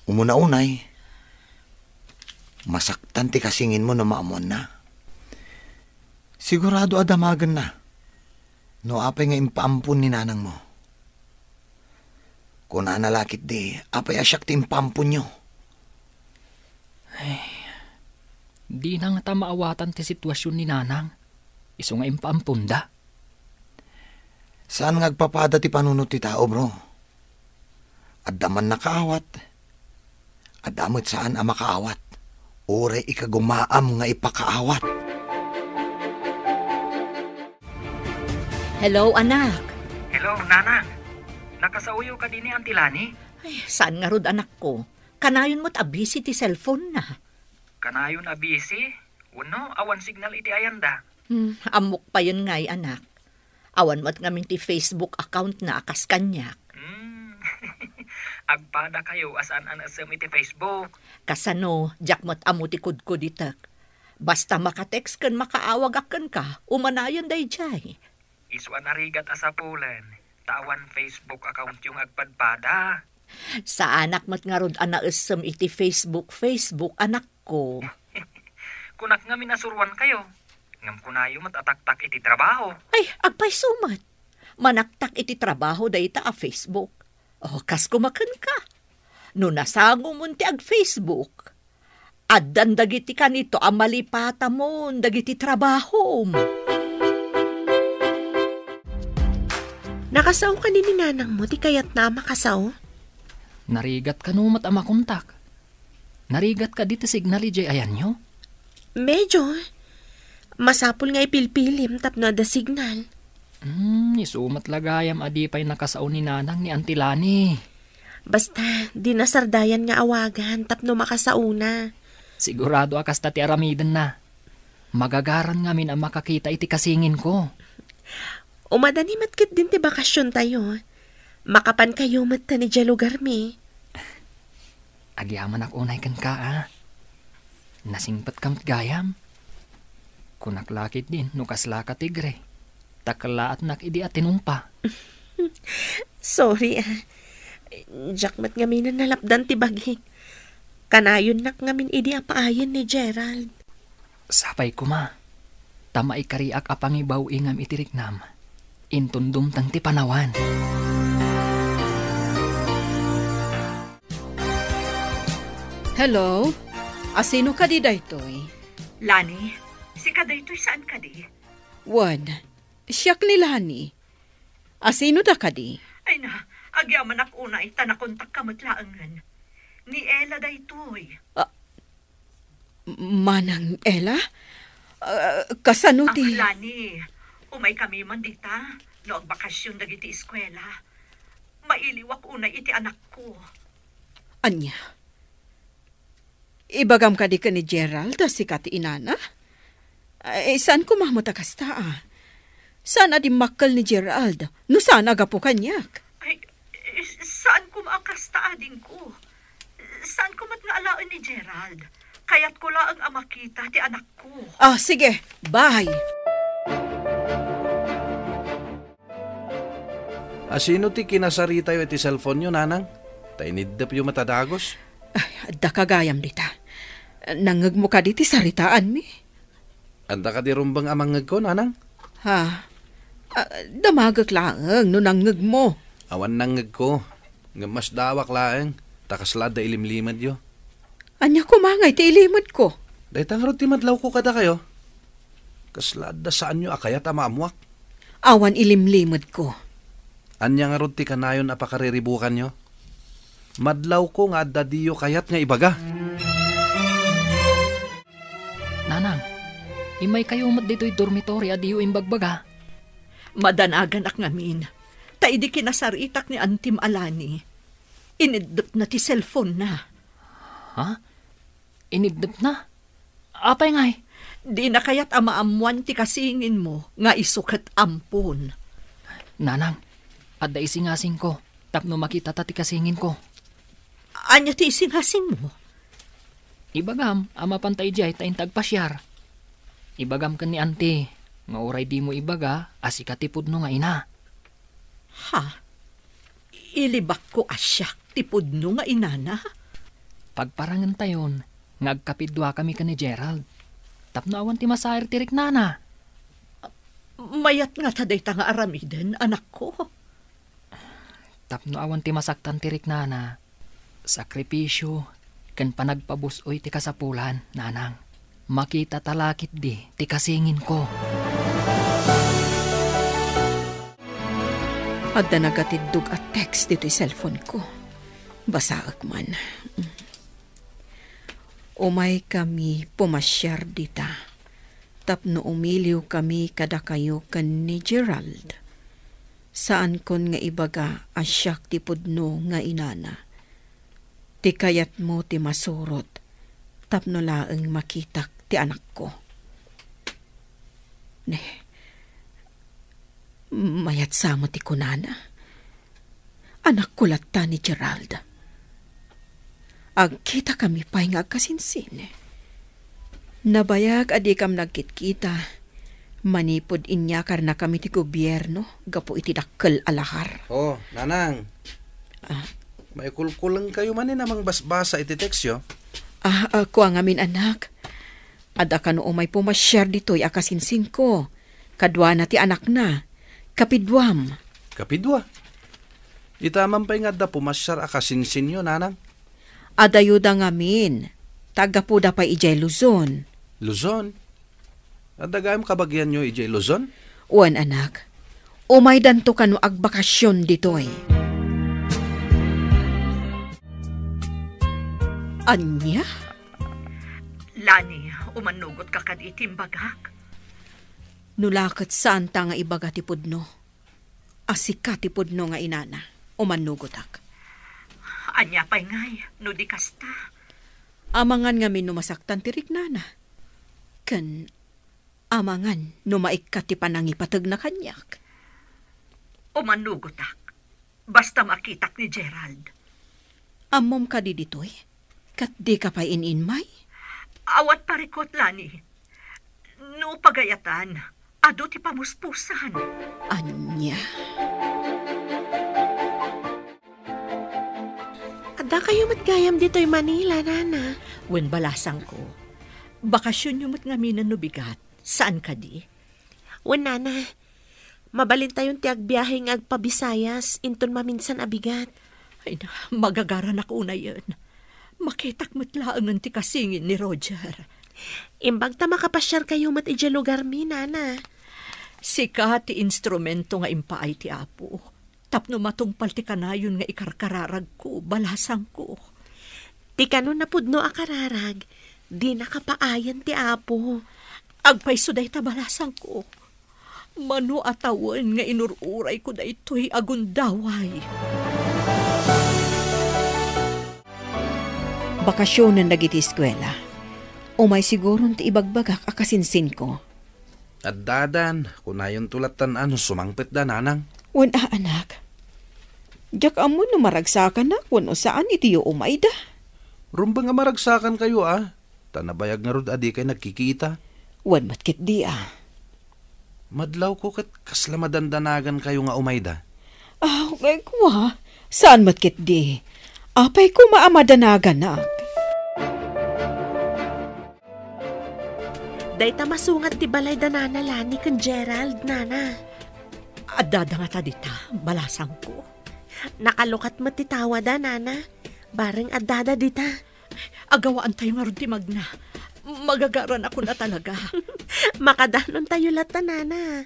Umuna unay, masaktan ti kasinginmo no maammoanna. Sigurado a damagenna no apay nga impaampon ni nanangmo. Kunana la ketdi, apay a siak ti impaamponyo? Ay, dina ngata maawatan ti situasion ni nanang, isu nga impaamponda. Saan nga agpapada ti panunot ti tao, bro. Adda man nakaawat, adda met saan a makaawat. Uray ikagumaam nga ipakaawat. Hello, anak. Hello, nanang. Nakasaoyo kadi ni Auntie Lani? Ay, saan ngarud, anakko? Kanayon met a busy ti cellphone na. Kanayon a busy? Wenno, awan signal iti ayanda? Hmm, ammok payen ngay, anak. Awan met ngamin ti Facebook account na a kas kaniak. Hmm, Agpadakayo a saan a naessem iti Facebook. Kasano, diak met ammo ti kudkuditek. Basta maka-text ken makaawagak kenka, umanayon daydiay. Isu a narigat a sapulen, ta awan Facebook accountyo nga agpadpada. Saanak met ngarud a naessem iti Facebook, Facebook, anakko. Kunak ngamin a suruankayo. Ngem kunayo met a taktak iti trabaho. Ay, agpayso met. Manaktak iti trabaho dayta a Facebook. O, kas koma kenka. No nasangomon ti ag-Facebook, addan dagiti kanito a malipatamon dagiti trabahom. Nakasao kadi ni nanangmo ti kayatna a makasao? Narigat kano met a makontak? Narigat kadi ti signal idiay ayanyo? Medyo. Masapul nga ipilpilim tapno adda signal. Hmm, isu met la gayam a di pay nakasao ni nanang ni Auntie Lani. Basta, di nasardayan nga awagan tapno makasaona. Sigurado a kasta ti aramidenna. Magagaran ngamin a makakita iti kasinginko. Umadani met ketdin ti bakasiontayo. Makapankayo met ta idiay lugarmi. Agyamanak unay kenka, a. Nasingpetkam ti gayam. Kunak la ketdin no kaslaka tigre, ta kellaatnak idi a tinumpa. Sorry, a. Diak met ngamin a nalapdan ti bagik. Kanayonnak ngamin idi a paayen ni Gerald. Sapay koma, ta maikariak a pangibaw-ingam iti riknam. Inton dumteng ti panawan. Hello? Asino kadi daytoy? Lani, sika daytoy saan kadi? Wen, siak ni Lani. Asino da kadi? Ay na, agyamanak unay ta nakontakka met laengen. Ni Ella daytoy. Ah, Manang Ella? Ah, kasano ti Lani, umaykami man dita, no agbakasion dagiti eskuela. Mailiwak unay iti anakko. Ania? Ibagam kadi ken ni Gerald a sika ti inana? Ay, saan koma met a kasta, a. Saan a dimmakkel ni Gerald no saan a gapu kaniak? Ay, saan koma a kasta, adingko. Saan koma nga alaen ni Gerald. Kayatko laeng a makita ti anakko. Ah, sige. Bye. Asino ti kinasaritayo iti cellphone-yo, nanang? Ta iniddepyo met a dagus. Ay, adda ka gayam dita. Nangngegmo kadi ti saritaanmi? Adda kadi rumbeng a mangngegko, nanang? Ha? Ah, damagek laeng no nangngegmo. Awan nangngegko. Ngem masdawak laeng, ta kasla adda ilimlimedyo. Ania koma ngay ti ilimedko? Dayta ngarud ti madlawko kadakayo. Kasla adda saanyo a kayat a maammuak? Awan ilimlimedko. Ania ngarud ti kanayon a pakariribukanyo? Madlawko nga adda diyo kayat nga ibaga. Nanang, immaykayo met ditoy dormitory a diyo imbagbaga. Madanaganak ngamin, ta idi kinasaritak ni Antim a Lani, iniddepna ti cellphone-na. Ha? Iniddepna? Apay ngay? Dina kayat a maammuan ti kasinginmo nga isu ket ampon. Nanang, adda isingasingko tapno makitata ti kasinginko. Ania ti isingasingmo? Ibagam a mapanta idiay ta inta agpasiar. Ibagam ken ni Auntie nga uray dimo ibaga a sika ti pudno nga ina. Ha? Ilibakko a siak ti pudno nga inana? Pagparangentayon nga agkapidduakami ken ni Gerald tapno awan ti masair ti riknana. Mayat ngata dayta nga aramiden, anakko? Tapno awan ti masaktan ti riknana, sakripisio ken panagpabus-oy ti kasapulan, nanang. Makitata la ketdi ti kasinginko. Adda nagatiddog a text ditoy cellphone-ko. Basaek man. Umaykami pumasiar dita tapno umiliwkami kadakayo ken ni Gerald. Saankon nga ibaga a siak ti pudno nga inana. Ti kayatmo ti masurot tapno laeng makitak ti anakko. Ne, mayat sa met ti kunana. Anakko latta ni Gerald. Agkitakami pay nga agkasinsin. Nabayag a dikam nagkitkita manipud inyakarnakami ti gobierno gapu iti dakkel a lahar. Oh, Nanang. Ah. Maikulkulengkayo manen a mangbasbasa iti tekstyo? Ah, ah, kua ngamin, anak. Adda kano umay pumasiar ditoy a kasinsinko. Kaduana ti anakna. Kapiduam. Kapidua? Ita man pay nga adda pumasiar a kasinsinyo, Nanang? Adayoda ngamin. Taggapuda pay idiay Luzon. Luzon? Adda gayam kabagianyo idiay Luzon? Wen, anak. Umaydanto kano agbakasyon ditoy. Ania? Lani, umanugot ka kadi iti imbagak? No la ket saanta nga ibaga ti pudno a sika ti pudno nga inana, umanugotak. Ania pay ngay no di kasta? Amangan ngamin no masaktan ti riknana. Ken amangan no maikkat ti panangipategna kaniak. Umanugotak. Basta makitak ni Gerald. Ammom kadi ditoy? Ket dika pay in-inmay? Awan parikut, Lani. No pagayatan, adu ti pamuspusan. Ania? Adda kayo met gayam ditoy Manila, Nana. Wen, balasangko. Bakasionyo met ngamin no bigat. Saan kadi? Wen, Nana. Mabalintayon ti agbiahe nga agpabisayas inton maminsan a bigat. Ay na, magagaranak unayen. Makitak met laengen ti kasingin ni Roger. Imbag ta makapasiarkayo met idiay lugarmi, Nana. Sika ti instrumento nga impaay ti Apo. Tapno matungpal ti kanayon nga ikarkararagko, balasangko. Ti kano napudno a kararag, dina kapaayan ti Apo. Agpayso dayta, balasangko. Mano a tawen nga inur-urayko daytoy a gundaway. Bakasionen dagiti eskuela. Umay siguron ti ibagbagak a kasinsinko. Addadan, kunayonto lattan a no sumangpetda, Nanang. Wen a, anak. Diak ammo no maragsakanak wenno saan iti umayda. Rumbeng a maragsakankayo, a. Ta nabayag ngarud a dikay nagkikita. Wen met ketdi, a. Madlawko ket kasla madandanagankayo nga umayda. Aw, kua, saan met ketdi. Apay koma a madanaganak. Dayta masungat ti balay da Nana Lani ken Gerald, Nana. Addada ngata dita, balasangko? Nakalukat met ti tawada, Nana. Bareng addada dita. Agawaantayo ngarud ti magna. Magagaranakon a talaga. Makadanontayo latta, Nana.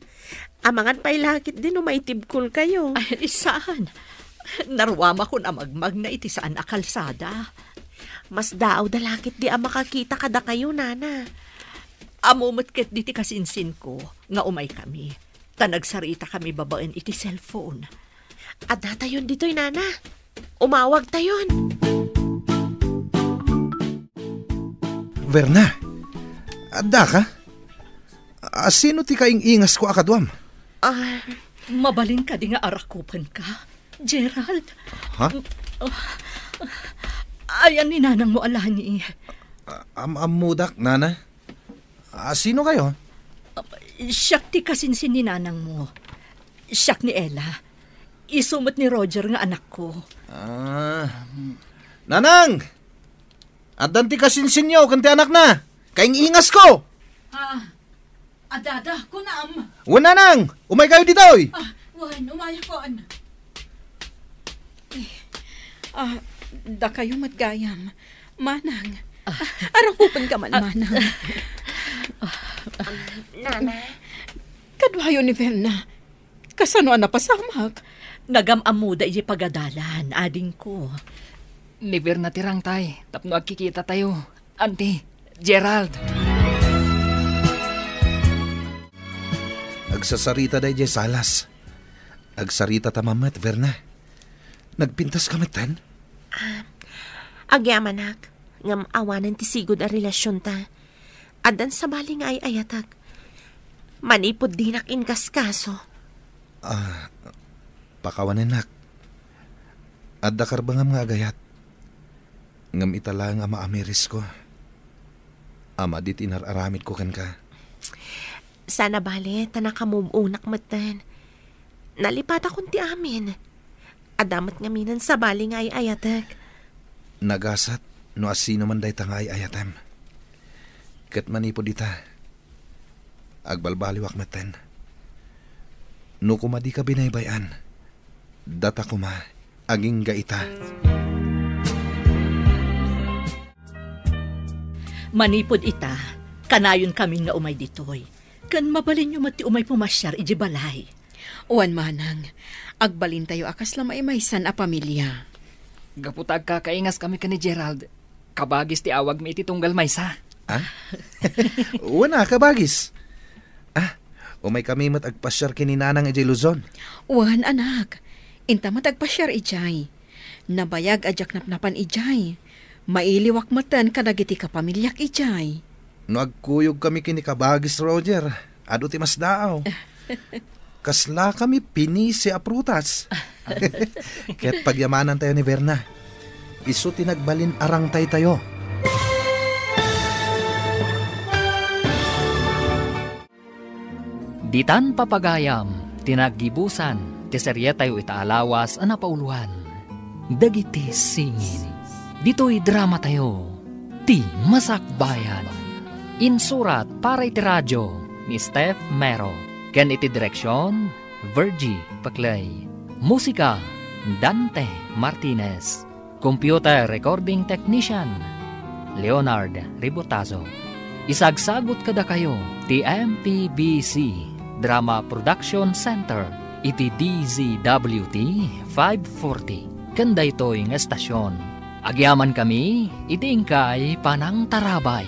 Amangan pay la ketdi no maitibkolkayo. Ay, saan. Naruamakon a magmagna iti saan a kalsada. Masdaawda la ketdi a makakita kadakayo, Nana. Ammo met ketdi ti kasinsinko nga umaykami. Ta nagsaritakami babaen iti cellphone. Addatayon ditoy, Nana. Umawagtayon. Verna, addaka? A, sino ti kaing-ingasko a kaduam? Ah, mabalin kadi nga arakupenka, Gerald? Ha? Ayan ni nanangmo a Lani. A, am-ammodak, Nana. A, sino kayo? Siak ti kasinsin ni nanangmo. Siak ni Ella. Isu met ni Roger nga anakko. Ah, Nanang! Addan ti kasinsinyo ken ti anakna. Kaing-ingasko! Ah, adada, kunam. Wen, Nanang, umaykayo ditoy. Ah, wen, umayakon. Eh, ah, dakayo met gayam. Manang, ah, arakupenka man, ah, Manang. Nana. Kaduayo ni Verna. Kasano a napasamak? Nagam-ammoda idiay pagadalan, adingko. Ni Verna ti rangtay, tapno agkikitatayo. Auntie, Gerald. Agsasaritada idiay salas. Agsaritata man met, Verna. Nagpintas ka metten? Ah, agyamanak, ngem awanen ti sigud a relasionta. Addan sabali nga ay-ayatak. Manipud dinak inkaskaso. Ah, pakawanennak. Adda karbengam nga agayat. Ngem ita laeng a maamirisko, a madi ti inar-aramidko kenka. Saan a bale, ta nakamove-onak metten. Nalipatakon ti amin. Adda met ngamin sabali nga ay-ayatek. Nagasat no asino man dayta nga ay-ayatem. Ket manipud ita, agbalbaliwak metten. No koma dika binaybay-an, data koma agingga ita. Manipud ita, kanayon kami nga umay ditoy. Ken mabalinyo met ti umay pumasiar idiay balay. Wen manang, agbalintayo a kasla maimaysan a pamilia. Gapu ta agkakaingas kami ken ni Gerald, kabagis ti awagmi iti tunggal maysa. Ah? Wen a, kabagis. Ah, umay kami met agpasiar ken ni Nanang idiay Luzon. Wen, anak, inta met agpasiar idiay. Nabayag a diak napnapan idiay. Mailiwak metten kadagiti kapamiliak idiay. No agkuyog kami ken ni kabagis Roger, adu ti masdaaw. Kasla kami pinisi a prutas. Ket pagyamanantayo ni Verna. Isu ti nagbalin a rangtaytayo. Ditan papagayam ti naggibusan ti serietayo ita a lawas a napauloan, Dagiti Singin. Ditoy dramatayo, Ti Masakbayan. Insurat para iti radio ni Steph Mero, ken iti direksion, Virgie Paclay. Musika, Dante Martinez. Computer recording technician, Leonard Ribotazo. Isagsagut kadakayo ti M P B C Drama Production Center iti D Z W T five forty. Ken daytoy nga estasion, agyaman kami iti inkay panangtarabay.